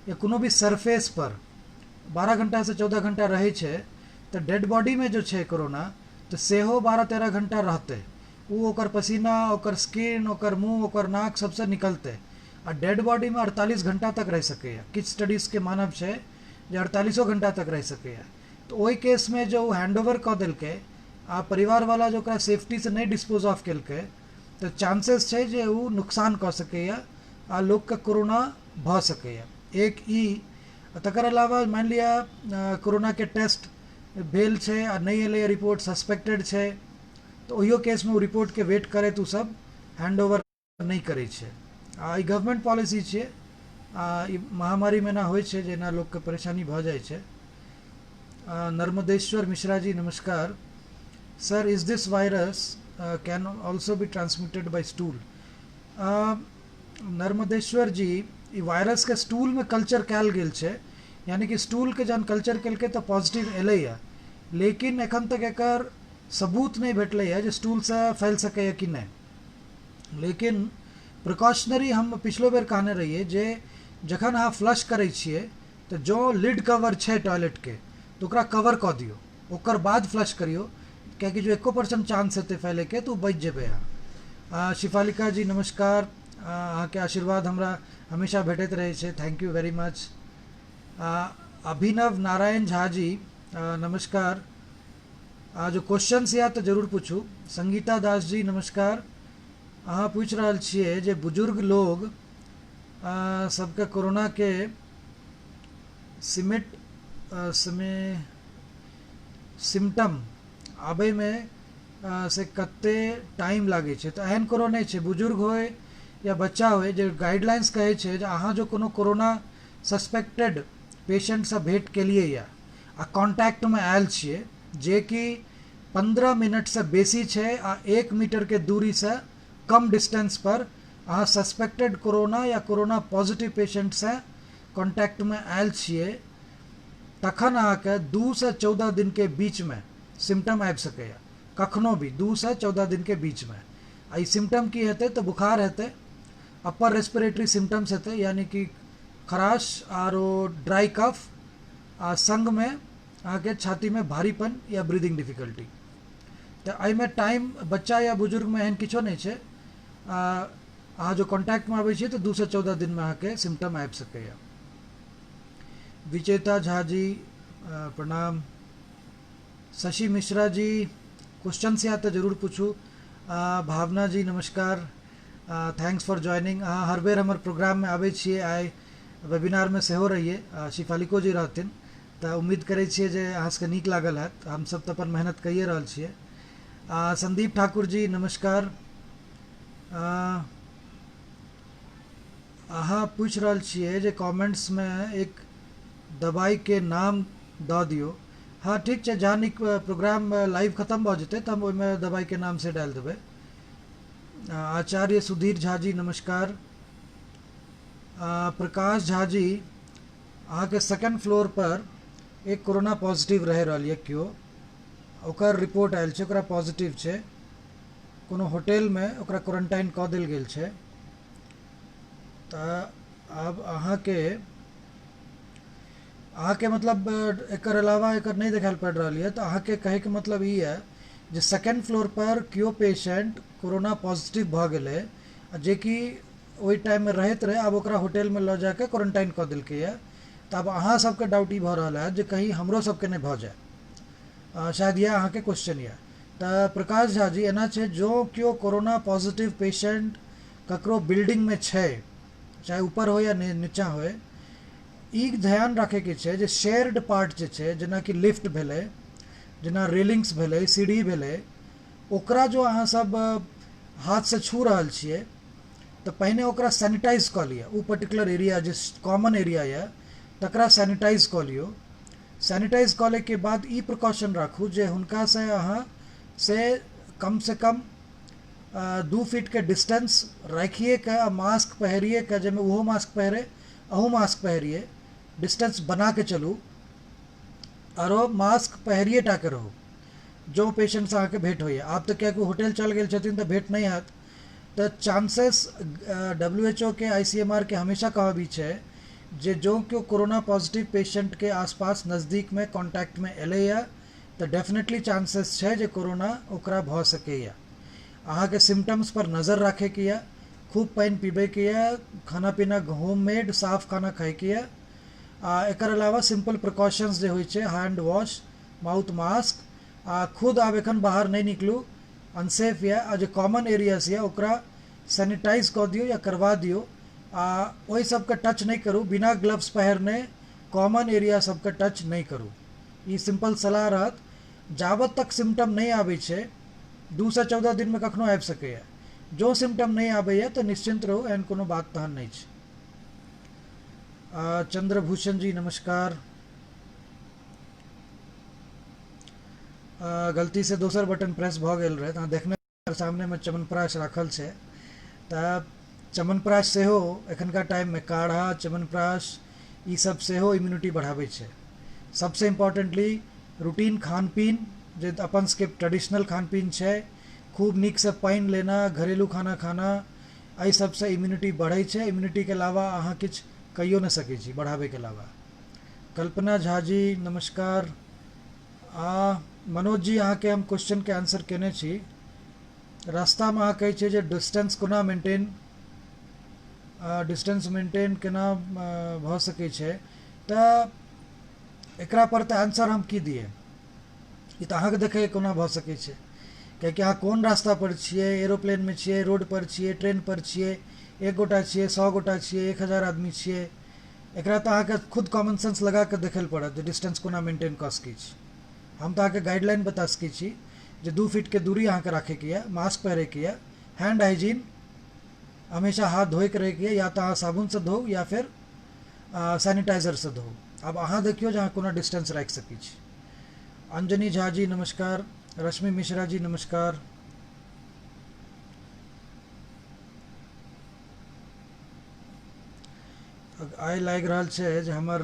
या कोनो भी सरफेस पर 12 घंटासँ 14 घंटा रहै छै, तऽ डेड बॉडीमे जो छै कोरोना तऽ सेहो 12-13 घंटा रहतै। ओ ओकर पसीना, ओकर स्किन, ओकर मुँह, ओकर नाक सबसँ निकलतै आ डेड बॉडीमे 48 घंटा तक रहि सकैए। किछु स्टडीजके मानब छै जे 48 घंटा तक रहि सकैए। तऽ ओहि केसमे जे ओ हैंड ओवर कऽ देलकै आ परिवारवाला जे ओकरा सेफ्टीसँ नहि डिस्पोज ऑफ केलकै तऽ चांसेस छै जे ओ नुकसान कऽ सकैए आ लोकके कोरोना भऽ सकैए। एक ई, तकर अलावा मानि लिअ कोरोनाके टेस्ट भेल छै आ नहि एलैए रिपोर्ट, सस्पेक्टेड छै, तऽ ओहियो केसमे ओ रिपोर्टके वेट करैत ओ सब हैंड ओवर नहि करै छै। आ ई गवर्नमेंट पॉलिसी छियै आ ई महामारीमे एना होइ छै जे एना लोकके परेशानी भऽ जाइ छै। नर्मदेश्वर मिश्रा जी नमस्कार। Sir, is this virus can also be transmitted by stool? Narmadeshwar ji, ई वायरसके स्टूलमे कल्चर कयल गेल छै, यानी कि स्टूलके जहन कल्चर केलकै तऽ पॉजिटिव एलैए, लेकिन एखन तक एकर सबूत नहि भेटलैए जे स्टूलसँ फैल सकैए कि नहि। लेकिन प्रिकॉशनरी हम पिछलो बेर कहने रहियै जे जखन अहाँ फ्लश करै छियै तऽ जँ लिड कवर छै टॉयलेटके तऽ ओकरा कवर कऽ दियौ, ओकर बाद फ्लश करियौ, कियाकि जो 1% चांस हेतै फैलैके तऽ ओ बचि जेबै अहाँ। शिफालिका जी नमस्कार, अहाँके आशीर्वाद हमरा हमेशा भेटैत रहै छै, thank you very much. Abhinav Narayan Jha ji नमस्कार, जो क्वेश्चन्स यऽ तऽ जरूर पूछू। संगीता दास जी नमस्कार, अहाँ पूछि रहल छियै जे बुजुर्ग लोग सबके कोरोनाके सिमिट सिम्टम आबैमे से कते टाइम लागै छै? तऽ एहन कोनो नहि छै, बुजुर्ग होइ या बच्चा होइ, जे गाइडलाइंस कहै छै जे अहाँ जो कोनो कोरोना सस्पेक्टेड पेशेंटसँ भेँट केलियै यऽ आ कॉन्टैक्टमे आयल छियै, जेकि 15 मिनटसँ बेसी छै आ 1 मीटरके दूरीसँ कम डिस्टेंसपर अहाँ सस्पेक्टेड कोरोना या कोरोना पॉजिटिव पेशेंटसँ कॉन्टैक्टमे आयल छियै, तखन अहाँके 2 से 14 दिनके बीचमे सिम्टम आबि सकैए। कखनो भी 2 से 14 दिनके बीचमे। आ ई सिम्टम की हेतै तऽ बुखार हेतै, अपर रेस्पिरेटरी सिम्टम्स हेतै, यानी कि खराश आरो ड्राई कफ, आ संगमे अहाँके छातीमे भारीपन या ब्रीदिंग डिफिकल्टी। तऽ एहिमे टाइम बच्चा या बुजुर्गमे एहन किछो नहि छै। अहाँ जो कॉन्टैक्टमे आबै छियै तऽ 2 से 14 दिनमे अहाँके सिम्टम आबि सकैए। विचेता झा जी प्रणाम। शशि मिश्रा जी क्वेश्चन या तऽ जरूर पूछू। भावना जी नमस्कार, thanks for joining. अहाँ हर बेर हमर प्रोग्राममे आबै छियै, आइ वेबिनारमे सेहो रहियै, शिफालिको जी रहथिन, तऽ उम्मीद करै छियै जे अहाँ सबके नीक लागल हैत। हमसब तऽ अपन मेहनत कइए रहल छियै। संदीप ठाकुर जी नमस्कार। अहाँ पूछि रहल छियै जे कमेंट्समे एक दवाइके नाम दऽ दियौ। हँ ठीक छै, जहन ई प्रोग्राम लाइव खतम भऽ जेतै तऽ हम ओहिमे दवाइके नाम से डालि देबै। आचार्य सुधीर झा जी नमस्कार। प्रकाश झा जी, अहाँके सेकंड फ्लोर पर एक कोरोना पॉजिटिव रहि रहल यऽ केओ, ओकर रिपोर्ट आयल छै, ओकरा पॉजिटिव छै, कोनो होटलमे ओकरा क्वारंटाइन कऽ देल गेल छै। तऽ आब अहाँके अहाँके मतलब एकर अलावा एकर नहि देखायल पड़ि रहल यऽ, तऽ अहाँके कहैके मतलब ई यऽ जे सेकंड फ्लोर पर केओ पेशेंट कोरोना पॉजिटिव भऽ गेलै, जेकि ओहि टाइममे रहैत रहै, आब ओकरा होटलमे लऽ जाकऽ क्वारंटाइन कऽ देलकैए। तऽ आब अहाँ सबके डाउट ई भऽ रहल हैत जे कहीं हमरो सबके नहि भऽ जाय, शायद इएह अहाँके क्वेश्चन यऽ। तऽ प्रकाश झा जी एना छै, जो केओ कोरोना पॉजिटिव पेशेंट ककरो बिल्डिंगमे छै, चाहे ऊपर हो या नीचाँ होय, ई ध्यान राखैके छै जे शेयर्ड पार्ट जे छै, जेनाकि लिफ्ट भेलै, जेना रेलिंग्स भेलै, सीढ़ी भेलै, ओकरा जो अहाँ सब हाथसँ छू रहल छियै तऽ पहिने ओकरा सैनिटाइज कऽ लिअ। ओ पर्टिकुलर एरिया जे कॉमन एरिया यऽ तकरा सैनिटाइज कऽ लियौ। सैनिटाइज कऽ लैके बाद ई प्रिकॉशन राखू जे हुनकासँ अहाँ से कमसँ कम 2 फीटके डिस्टेंस राखिए कऽ आ मास्क पहिरिए कऽ, जाहिमे ओहो मास्क पहिरे अहूँ मास्क पहिरिए, डिस्टेंस बना के चलू आरो मास्क पहिरिए टा के रहू जो पेशेंटसँ अहाँके भेंट होइए। आब तऽ कियाकि होटल चलि गेल छथिन तऽ भेंट नहि हैत, तऽ चांसेस WHO के ICMR के हमेशा कहब ई छै जे जो केओ कोरोना पॉजिटिव पेशेंटके आसपास नजदीकमे कॉन्टैक्टमे एलैए तऽ डेफिनेटली चांसेस छै जे कोरोना ओकरा भऽ सकैए। अहाँके सिम्टम्स पर नजर राखैके यऽ, खूब पानि पीबैके यऽ, खाना पीना होममेड साफ खाना खाइके यऽ, आ एकर अलावा सिम्पल प्रिकॉशंस जे होइ छै, हैंड वॉश, माउथ मास्क, आ खुद आब एखन बाहर नहि निकलू, अनसेफ यऽ, आ जे कॉमन एरियाज यऽ ओकरा सैनिटाइज कऽ दियौ या करवा दियौ, आ ओहि सबके टच नहि करू, बिना ग्लव्स पहिरने कॉमन एरिया सबके टच नहि करू। ई सिम्पल सलाह रहत। जाबत तक सिम्टम नहि आबै छै, 2 से 14 दिनमे कखनो आबि सकैए, जो सिम्टम नहि आबैए तऽ निश्चिन्त रहू, एहन कोनो बात तहन नहि छै। चंद्रभूषण जी नमस्कार। गलती से दोसर बटन प्रेस भऽ गेल रहै, तऽ अहाँ देखने सामनेमे च्यवनप्राश राखल छै, तऽ च्यवनप्राश सेहो एखनका टाइममे काढ़ा, च्यवनप्राश ई सब सेहो इम्यूनिटी बढ़ाबै छै। सबसँ इम्पोर्टेंटली रूटीन खान पीन, जे अपन सबके ट्रेडिशनल खान पीन छै, खूब नीकसँ पानि लेना, घरेलू खाना खाना, एहि सबसँ इम्यूनिटी बढ़ै छै। इम्यूनिटीके अलावा अहाँ किछु कहियो नहि सकै छी बढ़ाबैके अलावा। कल्पना झा जी नमस्कार। आ मनोज जी अहाँके हम क्वेश्चनके आंसर केने छी। रास्तामे अहाँ कहै छियै जे डिस्टेंस कोना मेंटेन, डिस्टेंस मेंटेन केना भऽ सकै छै, तऽ एकरा पर तऽ आंसर हम की दियै, ई तऽ अहाँके देखैके कोना भऽ सकै छै, कियाकि अहाँ कोन रास्ता पर छियै, एरोप्लेनमे छियै, रोड पर छियै, ट्रेन पर छियै, 1 गोटा छियै, 100 गोटा छियै, 1000 आदमी छियै, एकरा तऽ अहाँके खुद कॉमन सेंस लगा कऽ देखै लए पड़त जे डिस्टेंस कोना मेंटेन कऽ सकै छी। हम तऽ अहाँके गाइडलाइन बता सकै छी जे 2 फीटके दूरी अहाँके राखैके यऽ, मास्क पहिरैके यऽ, हैंड हाइजीन हमेशा हाथ धोइके रहैके यऽ, या तऽ अहाँ साबुनसँ धोउ या फेर सैनिटाइजरसँ धोउ। आब अहाँ देखियौ जे अहाँ कोना डिस्टेंस राखि सकै छी। अंजनी झा जी नमस्कार। रश्मि मिश्रा जी नमस्कार। आइ लागि रहल छै जे हमर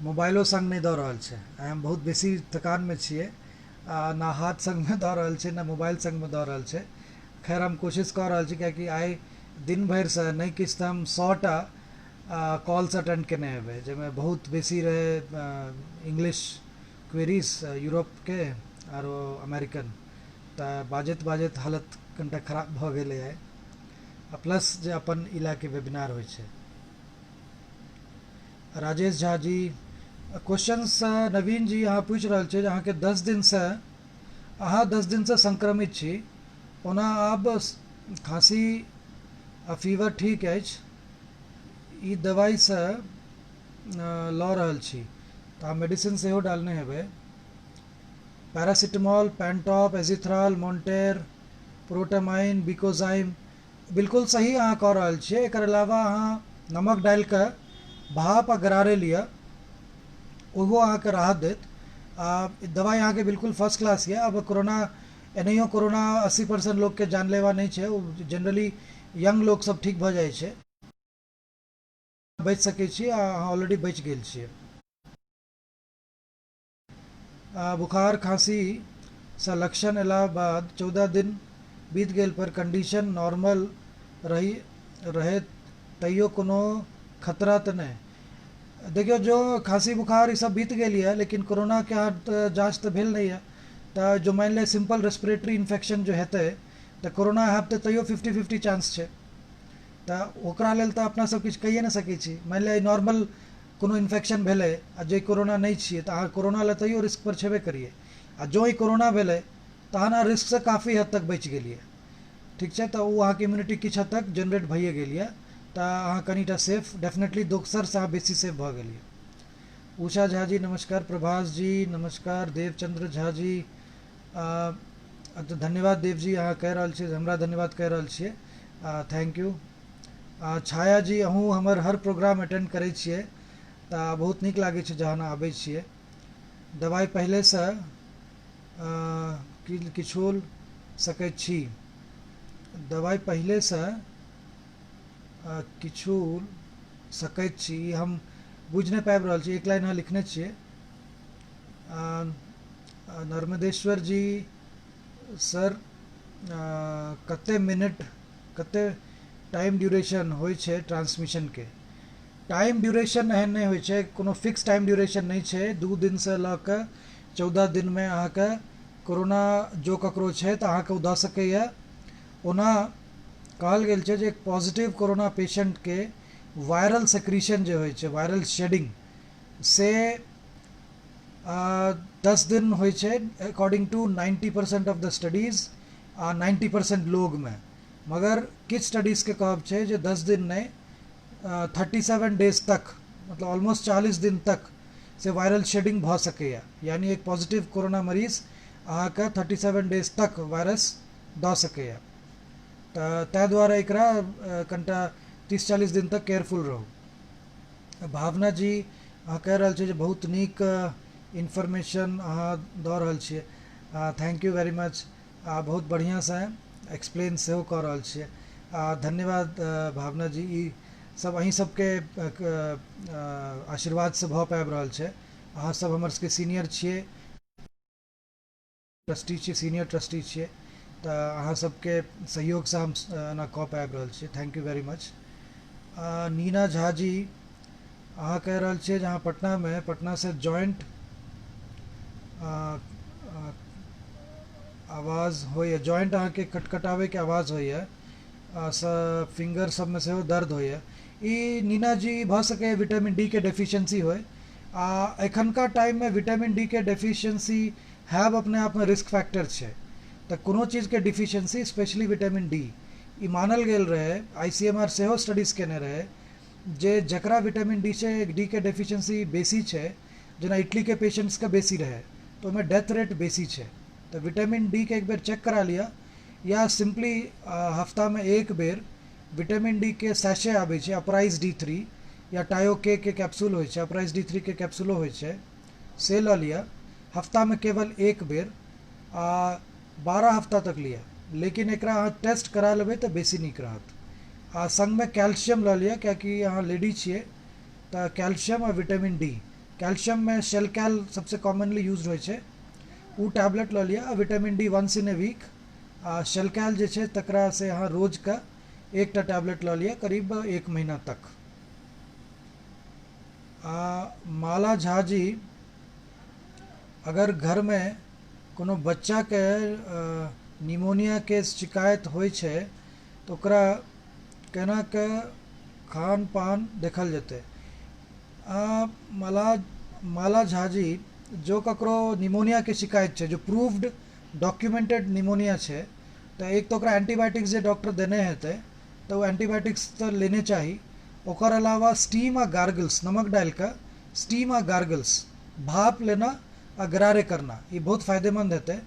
मोबाइलो संग नहि दऽ रहल छै, आइ हम बहुत बेसी थकानमे छियै। आ ना हाथ सङ्गमे दऽ रहल छै, ना मोबाइल सङ्गमे दऽ रहल छै। खैर, हम कोशिश कऽ रहल छी, कियाकि आइ दिन भरिसँ नहि किछु तऽ हम 100 टा कॉल्स अटेंड केने हेबै, जाहिमे बहुत बेसी रहै इंग्लिश क्वेरीज, यूरोपके आरो अमेरिकन। तऽ बाजैत बाजैत हालत कनिटा खराब भऽ गेलै आइ, आ प्लस जे अपन इलाके वेबिनार होइ छै। राजेश झा जी क्वेश्चंस। नवीन जी, अहाँ पूछि रहल छियै जे अहाँके 10 दिनसँ, अहाँ 10 दिनसँ संक्रमित छी। ओना आब खाँसी आ फीवर ठीक अछि, ई दवाइसँ लऽ रहल छी। तऽ अहाँ मेडिसिन सेहो डालने हेबै, पैरासिटामोल, पैंटॉप, एजिथ्रल, मोन्टेर, प्रोटामाइन, बिकोजाइम। बिल्कुल सही अहाँ कऽ रहल छियै। एकर अलावा अहाँ नमक डालि कऽ भाप आ गरारे लिअ, ओहो अहाँके राहत देत। आ दवाइ अहाँके बिल्कुल फर्स्ट क्लास यऽ। आब कोरोना, एनाहियो कोरोना 80% लोकके जानलेवा नहि छै। ओ जनरली यंग लोकसभ ठीक भऽ जाइ छै। बचि सकै छी आ अहाँ ऑलरेडी बचि गेल छियै। बुखार, खाँसीसँ लक्षण अयला बाद 14 दिन बीत गेल पर कंडीशन नॉर्मल रही रहै, तैयो कोनो खतरा तऽ नहि? देखियौ, जो खाँसी, बुखार ई सब बीत गेल यऽ, लेकिन कोरोनाके अहाँ जाँच तऽ भेल नहि यऽ, तऽ जो मानि लिअ सिम्पल रेस्पिरेटरी इन्फेक्शन जो हेतै, तऽ कोरोना हैब तऽ तैयो 50-50 चांस छै। तऽ ओकरा लेल तऽ अपना सब किछु कहिए नहि सकै छी। मानि लिअ नॉर्मल कोनो इन्फेक्शन भेलै आ जे कोरोना नहि छियै, तऽ अहाँ कोरोना लए तैयो रिस्क पर छेबे करियै। आ जँ ई कोरोना भेलै, तहन अहाँ रिस्कसँ काफी हद तक बचि गेलियै। ठीक छै, तऽ ओ अहाँके इम्यूनिटी किछु हद तक जेनरेट भइए गेल यऽ, तऽ अहाँ कनिटा सेफ, डेफिनेटली दोसरसँ अहाँ बेसी सेफ भऽ गेलियै। उषा झा जी, नमस्कार। प्रभास जी, नमस्कार। देवचंद्र झा जी, धन्यवाद। देव जी, अहाँ कहि रहल छियै, हमरा धन्यवाद कहि रहल छियै, thank you. छाया जी, अहूँ हमर हर प्रोग्राम अटेंड करै छियै, तऽ बहुत नीक लागै छै जहन आबै छियै। दवाइ पहिलेसँ किछु सकैत छी, दवाइ पहिलेसँ किछु सकैत छी, ई हम बुझि नहि पाबि रहल छी। एक लाइन अहाँ लिखने छियै। नर्मदेश्वर जी, सर, कते मिनट, कते टाइम ड्यूरेशन होइ छै ट्रांसमिशनके? टाइम ड्यूरेशन एहन नहि होइ छै, कोनो फिक्स टाइम ड्यूरेशन नहि छै। 2 दिनसँ लऽ कऽ 14 दिनमे अहाँके कोरोना जो ककरो छै, तऽ अहाँके ओ दऽ सकैए। ओना कहल गेल छै जे एक पॉजिटिव कोरोना पेशेंटके वायरल सेक्रीशन जे होइ छै, वायरल शेडिंग, से 10 दिन होइ छै, according to 90% of the studies आ 90% लोगमे। मगर किछु स्टडीजके कहब छै जे 10 दिन नहि, 37 डेज तक, मतलब ऑलमोस्ट 40 दिन तक से वायरल शेडिंग भऽ सकैए। यानी एक पॉजिटिव कोरोना मरीज अहाँके 37 डेज तक वायरस दऽ सकैए। तऽ ताहि दुआरे एकरा कनिटा 30-40 दिन तक केयरफुल रहू। भावना जी, अहाँ कहि रहल छियै जे बहुत नीक इन्फॉर्मेशन अहाँ दऽ रहल छियै, thank you very much. आ बहुत बढ़िआँसँ एक्सप्लेन सेहो कऽ रहल छियै, आ धन्यवाद भावना जी। ई सब अहीं सबके आशीर्वादसँ भऽ पाबि रहल छै। अहाँ सब हमर सबके सीनियर छियै, ट्रस्टी छियै, सीनियर ट्रस्टी छियै, तऽ अहाँ सबके सहयोगसँ हम एना कऽ पाबि रहल छियै। Thank you very much. Neena Jha ji, अहाँ कहि रहल छियै जे अहाँ पटनामे, पटनासँ ज्वाइंट आवाज होइए, ज्वाइंट अहाँके कटकटाबैके आवाज होइए, फिंगर सबमे सेहो दर्द होइए। ई नीना जी, भऽ सकैए विटामिन डी के डेफिशिएंसी होय। आ एखनका टाइममे विटामिन डी के डेफिशिएंसी हैब अपने आपमे रिस्क फैक्टर छै। तऽ कोनो चीजके डिफिशिएंसी, स्पेशली विटामिन डी, ई मानल गेल रहै, आईसीएमआर सेहो स्टडीज केने रहै जे जकरा विटामिन डी छै, डी के डेफिशिएंसी बेसी छै, जेना इटलीके पेशेंट्सके बेसी रहै, तऽ ओहिमे डेथ रेट बेसी छै। तऽ विटामिन डी के एक बेर चेक करा लिअ या सिम्पली हफ्तामे एक बेर विटामिन डी के सैशे आबै छै, अपराइज डी 3 या टायो के कैप्सूल होइ छै, अपराइज डी 3 के कैप्सूलो होइ छै, से लऽ लिअ हफ्तामे केवल एक बेर आ 12 हफ्ता तक लिअ। लेकिन एकरा अहाँ टेस्ट करा लेबै तऽ बेसी नीक रहत। आ सङ्गमे कैल्शियम लऽ लिअ, कियाकि अहाँ लेडी छियै, तऽ कैल्शियम आ विटामिन डी। कैल्शियममे शेलकैल सबसँ कॉमनली यूज होइ छै, ओ टैबलेट लऽ लिअ, आ vitamin D once in a week, आ शेलकैल जे छै तकरा से अहाँ रोजके एकटा टैबलेट लऽ लिअ करीब 1 महीना तक। आ माला झा जी, अगर घरमे कोनो बच्चाके निमोनियाके शिकायत होइ छै तऽ ओकरा केना कऽ खान पान देखल जेतै? आ माला माला झा जी, जो ककरो निमोनियाके शिकायत छै, जो प्रूव्ड डॉक्यूमेंटेड निमोनिया छै, तऽ एक तऽ ओकरा एंटीबायोटिक्स जे डॉक्टर देने हेतै तऽ ओ एंटीबायोटिक्स तऽ लेने चाही। ओकर अलावा स्टीम आ गार्गल्स, नमक डालि कऽ स्टीम आ गार्गल्स, भाप लेना आ गरारे करना, ई बहुत फायदेमंद हेतै।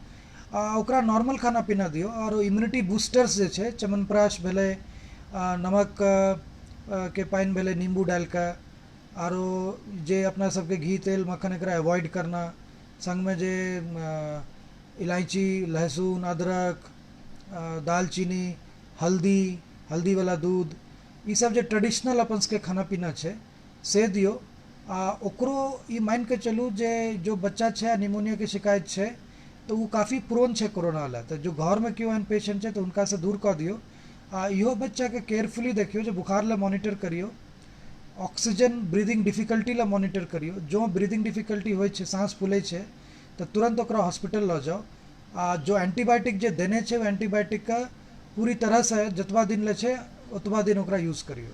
आ ओकरा नॉर्मल खाना पीना दियौ, आओर इम्यूनिटी बूस्टर्स जे छै, च्यवनप्राश भेलै, नमक के पानि भेलै नींबू डालि कऽ, आरो जे अपना सबके घी तेल मक्खन एकरा अवॉइड करना, संगमे जे इलायची, लहसुन, अदरक, दालचीनी, हल्दी, हल्दीवला दूध, ईसब जे ट्रेडिशनल अपन सबके खाना पीना छै से दियौ। आ ओकरो ई मानिके चलू जे जो बच्चा छै आ निमोनियाके शिकायत छै तऽ ओ काफी प्रोन छै कोरोना लए, तऽ जो घरमे केओ एहन पेशेंट छै तऽ हुनकासँ दूर कऽ दियौ। आ इहो बच्चाके केयरफुली देखियौ जे बुखार लए मॉनिटर करियौ, ऑक्सीजन ब्रीदिंग डिफिकल्टी लए मॉनिटर करियौ। जँ ब्रीदिंग डिफिकल्टी होइ छै, साँस फूलै छै, तऽ तुरन्त ओकरा हॉस्पिटल लऽ जाउ। आ जो एंटीबायोटिक जे देने छै ओ एंटीबायोटिकके पूरी तरहसँ जतबा दिन लए छै ओतबा दिन ओकरा यूज करियौ।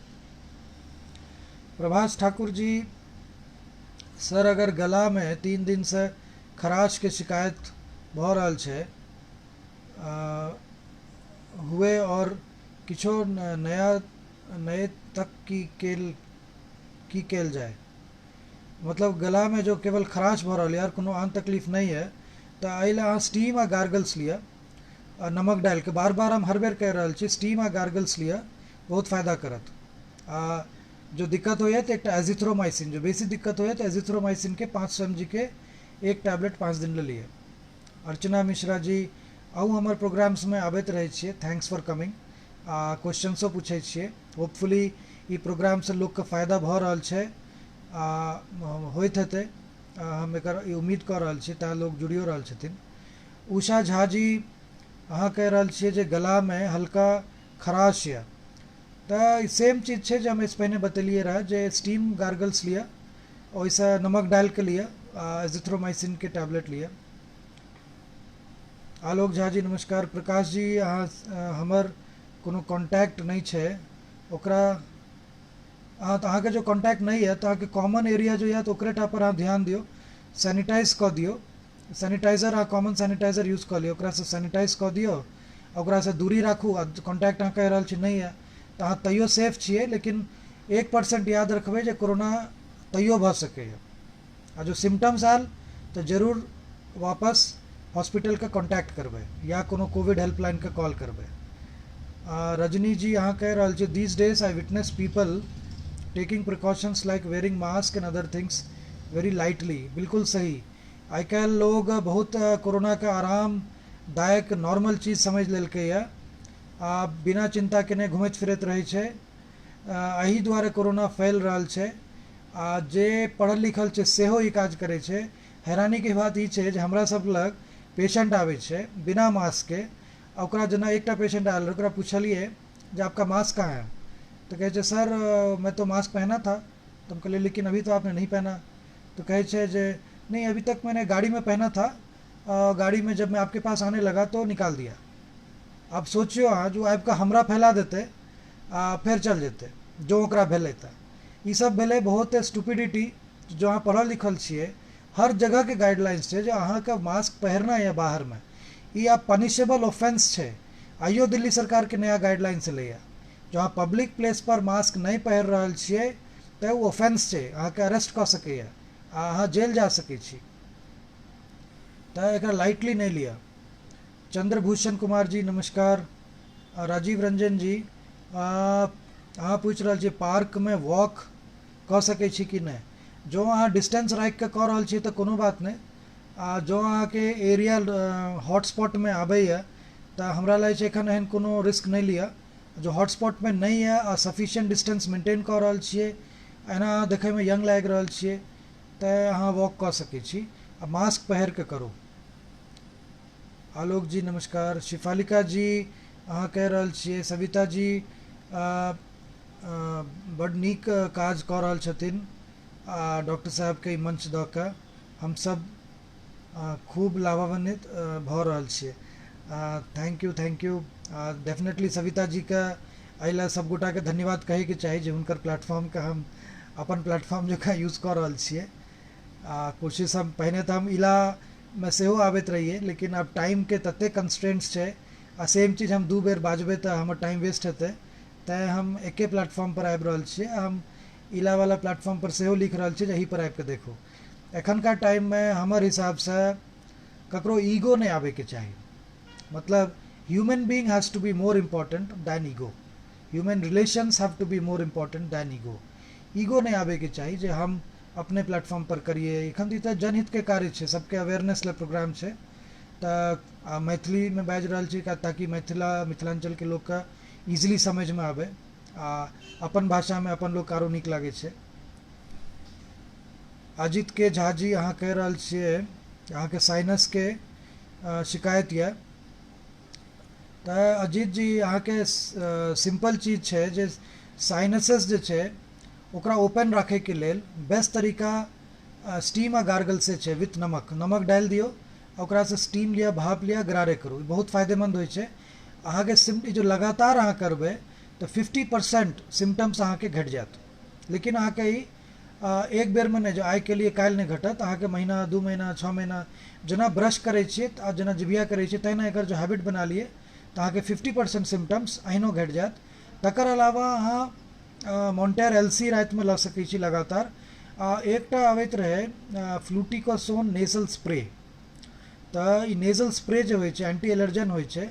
प्रभास ठाकुर जी, सर अगर गलामे 3 दिनसँ खराशके शिकायत भऽ रहल छै हुए आओर किछो नया नए तक की कयल जाय? मतलब गलामे जो केवल खराश भऽ रहल यऽ आओर कोनो आन तकलीफ नहि यऽ, तऽ एहि लए अहाँ स्टीम आ गार्गल्स लिअ, आ नमक डालि कऽ। बार बार हम हर बेर कहि रहल छी, स्टीम आ गार्गल्स लिअ, बहुत फायदा करत। आ जो दिक्कत होइए तऽ एकटा एजिथ्रोमाइसिन, जो बेसी दिक्कत होइए तऽ एजिथ्रोमाइसिनके 500 mg के एक टैबलेट 5 दिन लए लिअ। अर्चना मिश्रा जी, अहूँ हमर प्रोग्राम्समे आबैत रहै छियै, thanks for coming. आ क्वेश्चनसो पूछै छियै, होपफुली ई प्रोग्रामसँ लोकके फायदा भऽ रहल छै आ होइत हेतै, हम एकर ई उम्मीद कऽ रहल छी, तैँ लोक जुड़ियो रहल छथिन। उषा झा जी, अहाँ कहि रहल छियै जे गलामे हल्का खराश यऽ, तऽ सेम चीज छै जे हम एहिसँ पहिने बतेलियै रहए जे स्टीम गार्गल्स लिअ, ओहिसँ नमक डालि कऽ लिअ, आ एजिथ्रोमाइसिनके टैबलेट लिअ। आलोक झा जी नमस्कार। प्रकाश जी, अहाँ हमर कोनो कॉन्टैक्ट नहि छै ओकरा, अहाँ तऽ अहाँके जो कॉन्टैक्ट नहि यऽ तऽ अहाँके कॉमन एरिया जो यऽ तऽ ओकरे टा पर अहाँ ध्यान दियौ, सैनिटाइज कऽ दियौ, सैनिटाइजर अहाँ कॉमन सैनिटाइजर यूज कऽ लियौ, ओकरासँ सैनिटाइज कऽ दियौ, ओकरासँ दूरी राखू। आ कॉन्टैक्ट अहाँ कहि रहल छी नहि यऽ तऽ अहाँ तैयो सेफ छियै, लेकिन 1% याद रखबै जे कोरोना तैयो भऽ सकैए, आ जो सिम्टम्स आयल तऽ जरूर वापस हॉस्पिटलके कॉन्टैक्ट करबै या कोनो कोविड हेल्पलाइनके कॉल करबै। रजनी जी, अहाँ कहि रहल छी these days I witness people taking precautions like wearing mask and other things very lightly. बिल्कुल सही, आइ काल्हि लोग बहुत कोरोनाके आरामदायक नॉर्मल चीज समझि लेलकैए आ बिना चिन्ता केने घुमैत फिरैत रहै छै। एहि दुआरे कोरोना फैल रहल छै, आ जे पढ़ल लिखल छै सेहो ई काज करै छै। हैरानीके बात ई छै जे हमरा सब लग पेशेंट आबै छै बिना मास्कके, आ ओकरा जेना एकटा पेशेंट आयल, ओकरा पुछलियै जे आपका मास्क कहाँ है, तऽ कहै छै सर मैं तो मास्क पहना था। तऽ हम कहलियै लेकिन अभी तो आपने नहीं पहना। तऽ कहै छै जे नहीं अभी तक मैंने गाड़ी में पहना था, गाड़ी में जब मैं आपके पास आने लगा तो निकाल दिया। आब सोचियौ अहाँ जो आबिकऽ हमरा फैला देतै आ फेर चल जेतै, जो ओकरा भेलै। तऽ ईसब भेलै बहुत स्टुपिडिटी। जो अहाँ पढ़ल लिखल छियै, हर जगहके गाइडलाइंस छै जे अहाँके मास्क पहिरना यऽ बाहरमे, ई आब पनिशेबल ऑफेंस छै। आइयो दिल्ली सरकारके नया गाइडलाइंस एलैए, जो अहाँ पब्लिक प्लेस पर मास्क नहि पहिर रहल छियै तऽ ओ ऑफेंस छै, अहाँके अरेस्ट कऽ सकैए आ अहाँ जेल जा सकै छी। तऽ एकरा लाइटली नहि लिअ। चंद्रभूषण कुमार जी नमस्कार। राजीव रंजन जी, अहाँ पूछि रहल छियै पार्कमे वॉक कऽ सकै छी कि नहि। जँ अहाँ डिस्टेंस राखिकऽ कऽ रहल छियै तऽ कोनो बात नहि, आ जँ अहाँके एरिया हॉटस्पॉटमे आबैए तऽ हमरा लागै छै एखन एहन कोनो रिस्क नहि लिअ। जो हॉटस्पॉटमे नहि यऽ आ सफिशिएंट डिस्टेंस मेंटेन कऽ रहल छियै, एना अहाँ देखैमे यंग लागि रहल छियै, तऽ अहाँ वॉक कऽ सकै छी आ मास्क पहिर कऽ करू। आलोक जी नमस्कार। शिफालिका जी अहाँ कहि रहल छियै। सविता जी बड नीक काज कऽ रहल छथिन आ डॉक्टर साहबके ई मंच दऽ कऽ हमसभ खूब लाभान्वित भऽ रहल छियै। Thank you, thank you. Definitely Savita जीके एहि लए सभगोटाके धन्यवाद कहैके चाही जे हुनकर प्लेटफॉर्मके हम अपन प्लेटफॉर्म जकाँ यूज कऽ रहल छियै। आ कोशिश हम पहिने तऽ हम इलामे सेहो आबैत रहियै, लेकिन आब टाइमके ततेक कंस्ट्रेंट्स छै आ सेम चीज हम 2 बेर बाजबै तऽ हमर टाइम वेस्ट हेतै, तैँ हम एके प्लेटफॉर्मपर आबि रहल छियै। हम इलावला प्लेटफॉर्मपर सेहो लिख रहल छियै जे एहीपर आबिकऽ देखू। एखनका टाइममे हमर हिसाबसँ ककरो ईगो नहि आबैके चाही, मतलब human being has to be more important than ego, human relations have to be more important than ego. Ego नहि आबैके चाही जे हम अपने प्लेटफॉर्म पर करिए। एखन तऽ जनहितके कार्य छै, सबके अवेयरनेस लए प्रोग्राम छै, तऽ आ मैथिलीमे बाजि रहल छी ताकि मिथिलाञ्चलके लोकके इजीली समझमे आबै आ अपन भाषामे अपन लोक आरो नीक लागै छै। अजित के झा जी अहाँ कहि रहल छियै अहाँके साइनसके शिकायत यऽ, तऽ अजित जी अहाँके सिम्पल चीज छै जे साइनसेस जे छै ओकरा ओपन राखैके लेल बेस्ट तरीका स्टीम आ गार्गल से छै विथ नमक। नमक डालि दियौ, ओकरासँ स्टीम लिअ, भाप लिअ, गरारे करू, बहुत फायदेमंद होइ छै अहाँके। जो लगातार अहाँ करबै तऽ 50% सिम्टम्स अहाँके घटि जायत। लेकिन अहाँके ई एक बेरमे नहि, जो आइ के लिए काल्हि नहि घटत, अहाँके महीना 2 महीना 6 महीना जेना ब्रश करै छियै आ जेना जिभिया करै छियै तहिना एकर जो हैबिट बना लियै तऽ अहाँके 50% सिम्टम्स अहिनो घटि जायत। तकर अलावा अहाँ मोंटेयर एल सी रातिमे लऽ सकै छी लगातार। आ एकटा आबैत रहै फ्लूटिकोसोन नेजल स्प्रे, तऽ ई नेजल स्प्रे जे होइ छै एंटी एलर्जन होइ छै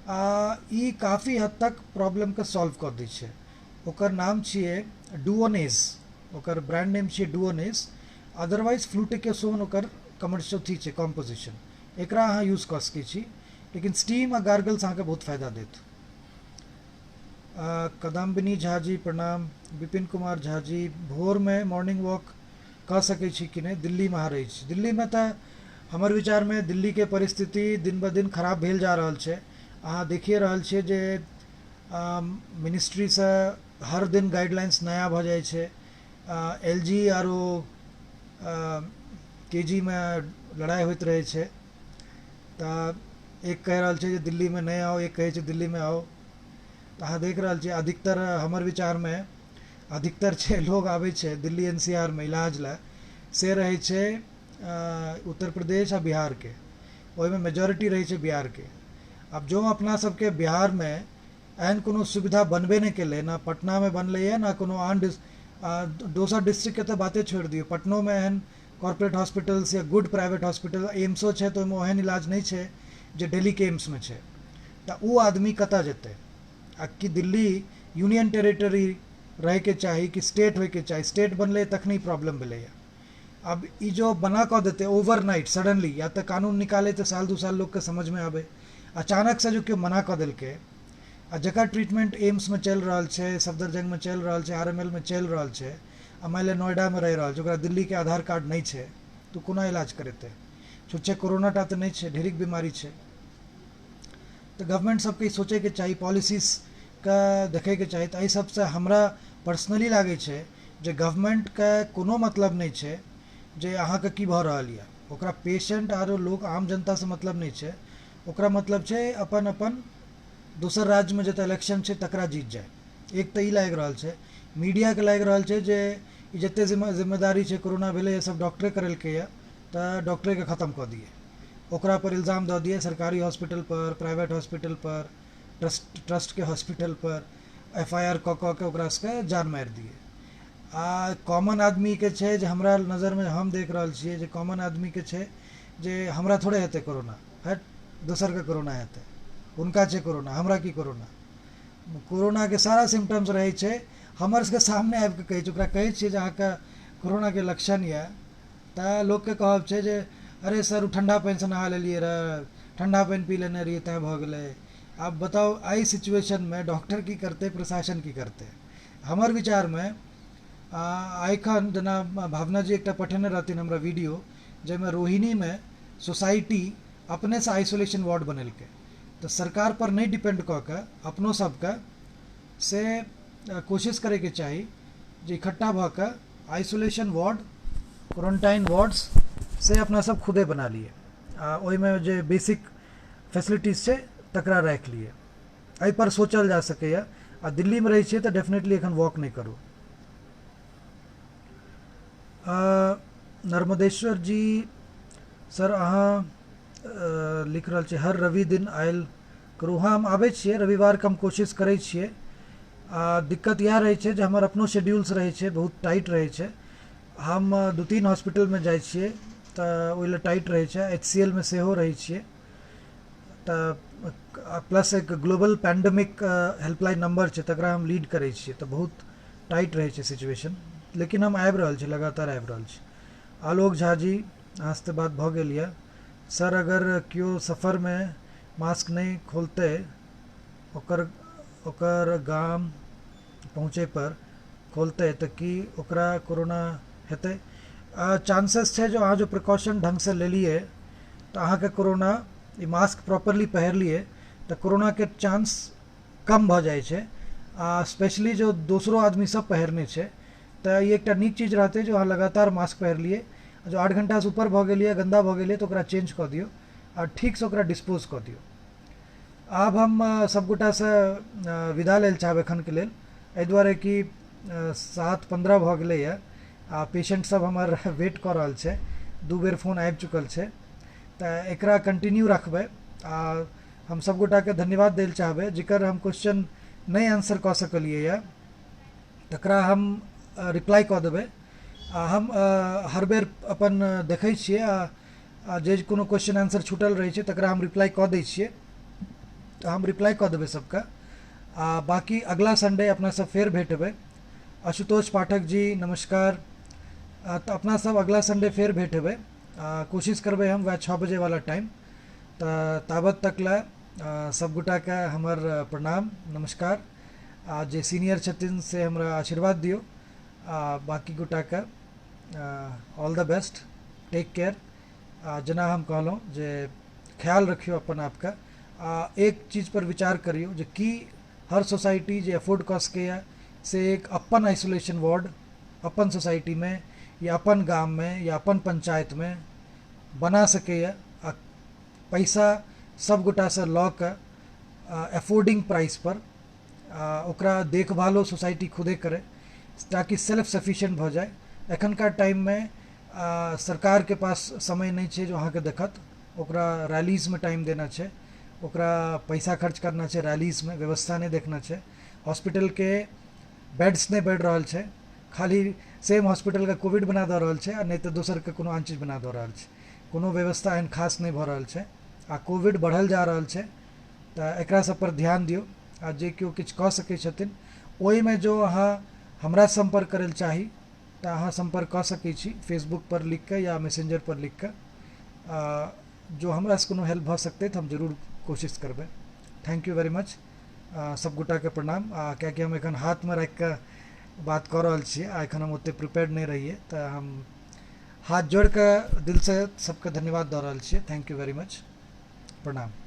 आ ई काफी हद तक प्रॉब्लमके सॉल्व कऽ दै छै। ओकर नाम छियै डुओनेज, ओकर ब्रांड नेम छियै डुओनेज, अदरवाइज फ्लूटिकोसोन ओकर कमर्शियल अथी छै कॉम्पोजिशन। एकरा अहाँ यूज कऽ सकै छी, लेकिन स्टीम आ गार्गल्स अहाँके बहुत फायदा देत। कदम्बिनी झा जी प्रणाम। विपिन कुमार झा जी, भोरमे मॉर्निंग वॉक कऽ सकै छी कि नहि? दिल्लीमे अहाँ रहै छी? दिल्लीमे तऽ हमर विचारमे दिल्लीके परिस्थिति दिन ब दिन खराब भेल जा रहल छै। अहाँ देखिए रहल छियै जे मिनिस्ट्रीसँ हर दिन गाइडलाइंस नया भऽ जाइ छै। एल जी आरो के जी मे लड़ाइ होइत रहै छै, तऽ एक कहि रहल छै जे दिल्लीमे नहि आउ, एक कहै छै दिल्लीमे आउ। तऽ अहाँ देख रहल छियै अधिकतर हमर विचारमे अधिकतर छै लोग आबै छै दिल्ली एन सी आर मे इलाज लए, से रहै छै उत्तर प्रदेश आ बिहारके, ओहिमे मेजोरिटी रहै छै बिहारके। आब जो अपना सबके बिहारमे एहन कोनो सुविधा बनबे नहि केलै, ना पटनामे बनलैए ना कोनो आन दोसर डिस्ट्रिक्टके तऽ बाते छोड़ि दियौ, पटनोमे एहन कॉर्पोरेट हॉस्पिटल्स या गुड प्राइवेट हॉस्पिटल एम्सो छै तऽ ओहिमे ओहन इलाज नहि छै जे दिल्लीके एम्समे छै। तऽ ओ आदमी कतऽ जेतै? आ कि दिल्ली यूनियन टेरिटरी रहैके चाही कि स्टेट होइके चाही? स्टेट बनलै तखने प्रॉब्लम भेलैए। आब ई जो बना कऽ देतै ओवरनाइट सडनली, या तऽ कानून निकालै तऽ साल 2 साल लोकके समझमे आबै, अचानकसँ जो केओ मना कऽ देलकै आ जकर ट्रीटमेंट एम्समे चलि रहल छै, सफदरजंगमे चलि रहल छै, आर एम एल मे चलि रहल छै, आ मानि लिअ नोएडामे रहि रहल छै, ओकरा दिल्लीके आधार कार्ड नहि छै, तऽ कोना इलाज करेतै? छुच्छे कोरोना टा तऽ नहि छै, ढेरिक बीमारी छै। तऽ गवर्नमेंट सबके ई सोचैके चाही, पॉलिसीजके देखैके चाही। तऽ एहि सबसँ हमरा पर्सनली लागै छै जे गवर्नमेंटके कोनो मतलब नहि छै जे अहाँके की भऽ रहल यऽ, ओकरा पेशेंट आरो लोक आम जनतासँ मतलब नहि छै, ओकरा मतलब छै अपन अपन दोसर राज्यमे जतऽ इलेक्शन छै तकरा जीत जाय। एक तऽ ई लागि रहल छै, मीडियाके लागि रहल छै जे ई जते जिम्मेदारी छै कोरोना भेलैए सब डॉक्टरे करेलकैए तऽ डॉक्टरेके खतम कऽ दियै, ओकरा पर इल्जाम दऽ दियै, सरकारी हॉस्पिटल पर, प्राइवेट हॉस्पिटल पर, ट्रस्टके हॉस्पिटल पर एफ I R कऽ कऽ के ओकरा सबके जान मारि दियै। आ कॉमन आदमीके छै जे हमरा नजरमे हम देख रहल छियै जे कॉमन आदमीके छै जे हमरा थोड़े हेतै कोरोना, हट दोसरके कोरोना हेतै, हुनका छै कोरोना, हमरा की कोरोना। कोरोनाके सारा सिम्टम्स रहै छै, हमर सबके सामने आबिके कहै छै, ओकरा कहै छियै जे अहाँके कोरोनाके लक्षण यऽ, तऽ लोकके कहब छै जे अरे सर ओ ठण्डा पानिसँ नहा लेलियै रहए, ठण्डा पानि पी लेने रहियै तैँ भऽ गेलै। आब बताउ एहि सिचुएशनमे डॉक्टर की करतै, प्रशासन की करतै? हमर विचारमे एखन जेना भावना जी एकटा पठेने रहथिन हमरा वीडियो, जाहिमे रोहिणीमे सोसाइटी अपनेसँ आइसोलेशन वार्ड बनेलकै। तऽ सरकारपर नहि डिपेंड कऽ कऽ अपनो सबके से कोशिश करैके चाही जे इकट्ठा भऽ कऽ आइसोलेशन वार्ड, क्वारंटाइन वार्ड्स से अपना सब खुदे बना लिए आ ओहिमे जे बेसिक फैसिलिटीज छै तकरा राखि लिए। एहिपर सोचल जा सकैए। आ दिल्लीमे रहै छियै तऽ डेफिनेटली एखन वॉक नहि करू। नर्मदेश्वर जी सर, अहाँ लिख रहल छी हर रवि दिन आयल करू। हँ, हम आबै छियै रविवारके, हम कोशिश करै छियै। आ दिक्कत इएह रहै छै जे हमर अपनो शेड्यूल्स रहै छै, बहुत टाइट रहै छै। हम 2-3 हॉस्पिटलमे जाइ छियै तऽ ओहि लए टाइट रहै छै। HCL मे सेहो रहै छियै, तऽ प्लस एक ग्लोबल पैंडमिक हेल्पलाइन नंबर छै, तकरा हम लीड करै छियै, तऽ बहुत टाइट रहै छै सिचुएशन। लेकिन हम आबि रहल छी, लगातार आबि रहल छी। आलोक झा जी, अहाँसँ तऽ बात भऽ गेल यऽ। सर, अगर केओ सफरमे मास्क नहि खोलतै, ओकर ओकर गाम पहुँचै पर खोलतै, तऽ की ओकरा कोरोना हेतै? चांसेस छै। जो अहाँ जो प्रिकॉशन ढङ्गसँ लेलियै तऽ अहाँके कोरोना, ई मास्क प्रॉपरली पहिरलियै तऽ कोरोनाके चांस कम भऽ जाइ छै। आ स्पेशली जो दोसरो आदमी सब पहिरने छै, तऽ ई एकटा नीक चीज रहतै जो अहाँ लगातार मास्क पहिरलियै। जो 8 घण्टासँ ऊपर भऽ गेल यऽ, गन्दा भऽ गेल यऽ, तऽ ओकरा चेंज कऽ दियौ आ ठीकसँ ओकरा डिस्पोज कऽ दियौ। आब हम सभगोटासँ विदा लै लए चाहब एखनके लेल, एहि दुआरे कि 7:15 भऽ गेलैए आ पेशेंट सब हमर वेट कऽ रहल छै। दू बेर फोन आबि चुकल छै, तऽ एकरा कंटिन्यू रखबै। आ हम सभगोटाके धन्यवाद दै लए चाहबै। जकर हम क्वेश्चन नहि आंसर कऽ सकलियै यऽ, तकरा हम रिप्लाई कऽ देबै। आ हम हर बेर अपन देखै छियै आ जे कोनो क्वेश्चन आंसर छूटल रहै छै, तकरा हम रिप्लाई कऽ दै छियै। तऽ हम रिप्लाई कऽ देबै सबके। आ बाँकी अगला संडे अपना सब फेर भेटबै। आशुतोष पाठक जी, नमस्कार। तऽ अपना सब अगला संडे फेर भेट हेबै। कोशिश करबै हम वएह 6 बजेवला टाइम। तऽ ताबत तक लए सभगोटाके हमर प्रणाम, नमस्कार। आ जे सीनियर छथिन से हमरा आशीर्वाद दियौ। आ बाँकी गोटाके all the best, take care। आ जेना हम कहलहुँ जे ख्याल रखियौ अपन आपके। आ एक चीज पर विचार करियौ जे की हर सोसाइटी जे अफोर्ड कऽ सकैए से एक अपन आइसोलेशन वार्ड अपन सोसाइटीमे या अपन गाममे या अपन पंचायतमे बना सकैए आ पैसा सब गोटासँ लऽ कऽ अफोर्डिंग प्राइस पर आ ओकरा देखभालो सोसाइटी खुदे करै, ताकि सेल्फ सफिशिएंट भऽ जाय। एखनका टाइममे सरकारके पास समय नहि छै जो अहाँके देखत। ओकरा रैलीजमे टाइम देना छै, ओकरा पैसा खर्च करना छै रैलीजमे, व्यवस्था नहि देखना छै। हॉस्पिटलके बेड्स नहि बढ़ि रहल छै। खाली सेम हॉस्पिटलके कोविड बना दऽ रहल छै आ नहि तऽ दोसरके कोनो आन चीज बना दऽ रहल छै। कोनो व्यवस्था एहन खास नहि भऽ रहल छै आ कोविड बढ़ल जा रहल छै। तऽ एकरा सब पर ध्यान दियौ। आ जे केओ किछु कऽ सकै छथिन ओहिमे, जो अहाँ हमरा सम्पर्क करै लए चाही तऽ अहाँ सम्पर्क कऽ सकै छी फेसबुक पर लिख कऽ या मैसेंजर पर लिख कऽ। जो हमरासँ कोनो हेल्प भऽ सकतै तऽ हम जरूर कोशिश करबै। Thank you very much। सभगोटाके प्रणाम। आ कियाकि हम एखन हाथमे राखि कऽ बात कऽ रहल छियै आ एखन हम ओतेक प्रिपेयर्ड नहि रहियै, तऽ हम हाथ जोड़ि कऽ दिलसँ सबके धन्यवाद दऽ रहल छियै। Thank you very much। प्रणाम।